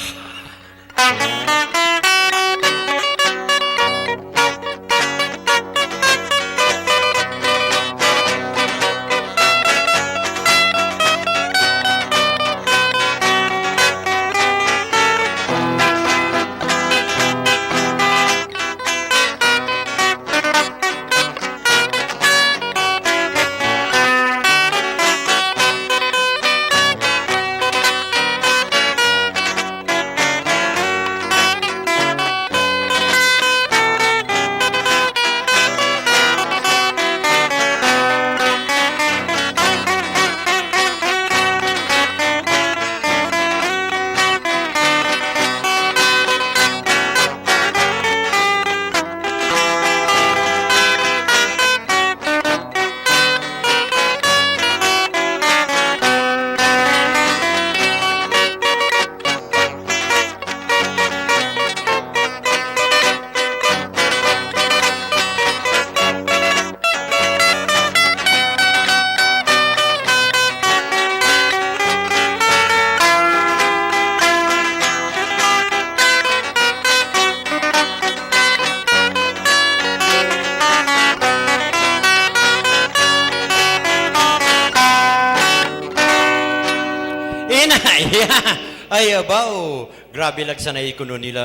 Inaya! Ay, abaw! Grabe lang sanay kuno nila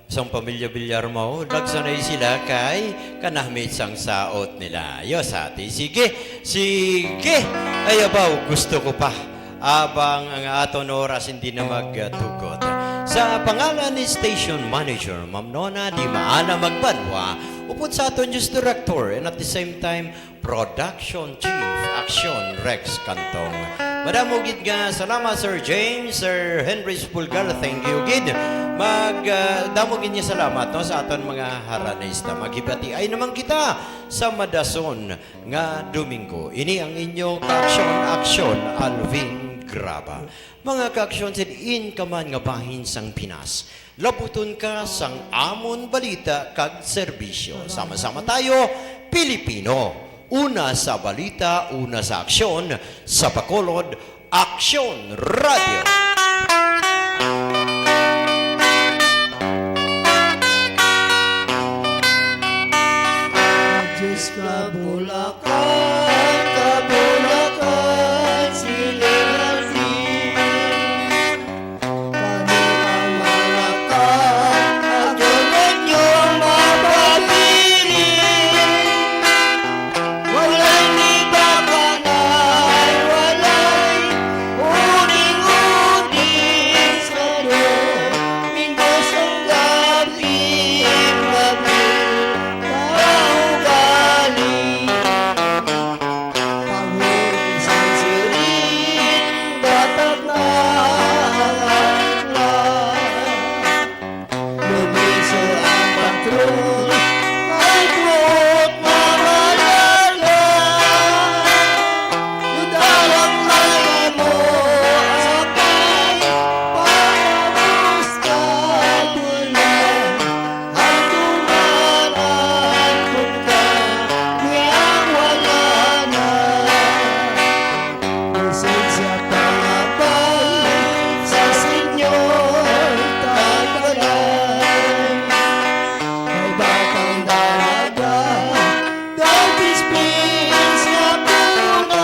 sang pamilya Villarma, oh. Nagsanay sila kay kanami sang saot nila. Yo, sa ati. Sige, sige. Ay, abaw, gusto ko pa. Abang ang aton oras hindi na magtugot. Sa pangalan ni Station Manager, Ma'am Nona Di Maana Magbanwa, upod sa aton News Director, and at the same time, Production Chief, Action Rex Cantong. Madamo gid nga salamat, Sir James, Sir Henry Spulgar, thank you gid. Mag, ah, damo gid nga salamat, no, sa aton mga haranista. Maghibati-ay naman kita sa madason nga Domingo. Ini ang inyo ka-aksyon, aksyon, Alvin Graba. Mga ka-aksyon, sa diin ka man nga bahin sang Pinas, labuton ka sang amon balita kag serbisyo. Sama-sama tayo, Pilipino. Una sa balita, una sa aksyon, sa Bacolod, Aksyon Radio. Diyos ka, Bulacan, ka, Bulacan, siling hardin. Kami ang mga ka-, agyanan niyo mapabilin. Walay ni bakanay, walay uning-uning sa Domingo sang gabi, gabi kaugali. Pahulog sang siring, batak na ang aklan. Lumiso ang patron, ay buot mamalala. Udalang mahimo, sakay, pangabos ka, bulan. Ang tumanan, kung ka, kaya wala na. Lisod sa pangabay sa Senyor Tagbalay. May batang dalaga, dalpis-pis nga puna.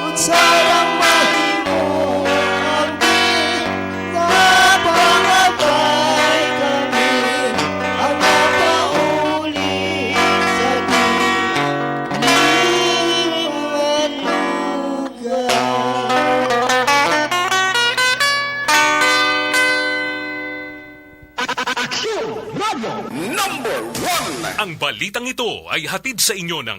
Unsa lang mahimo, ambi, nga pangabay kami, ang napauli sa di Aksyon Radio number one. Ang balitang ito ay hatid sa inyo ng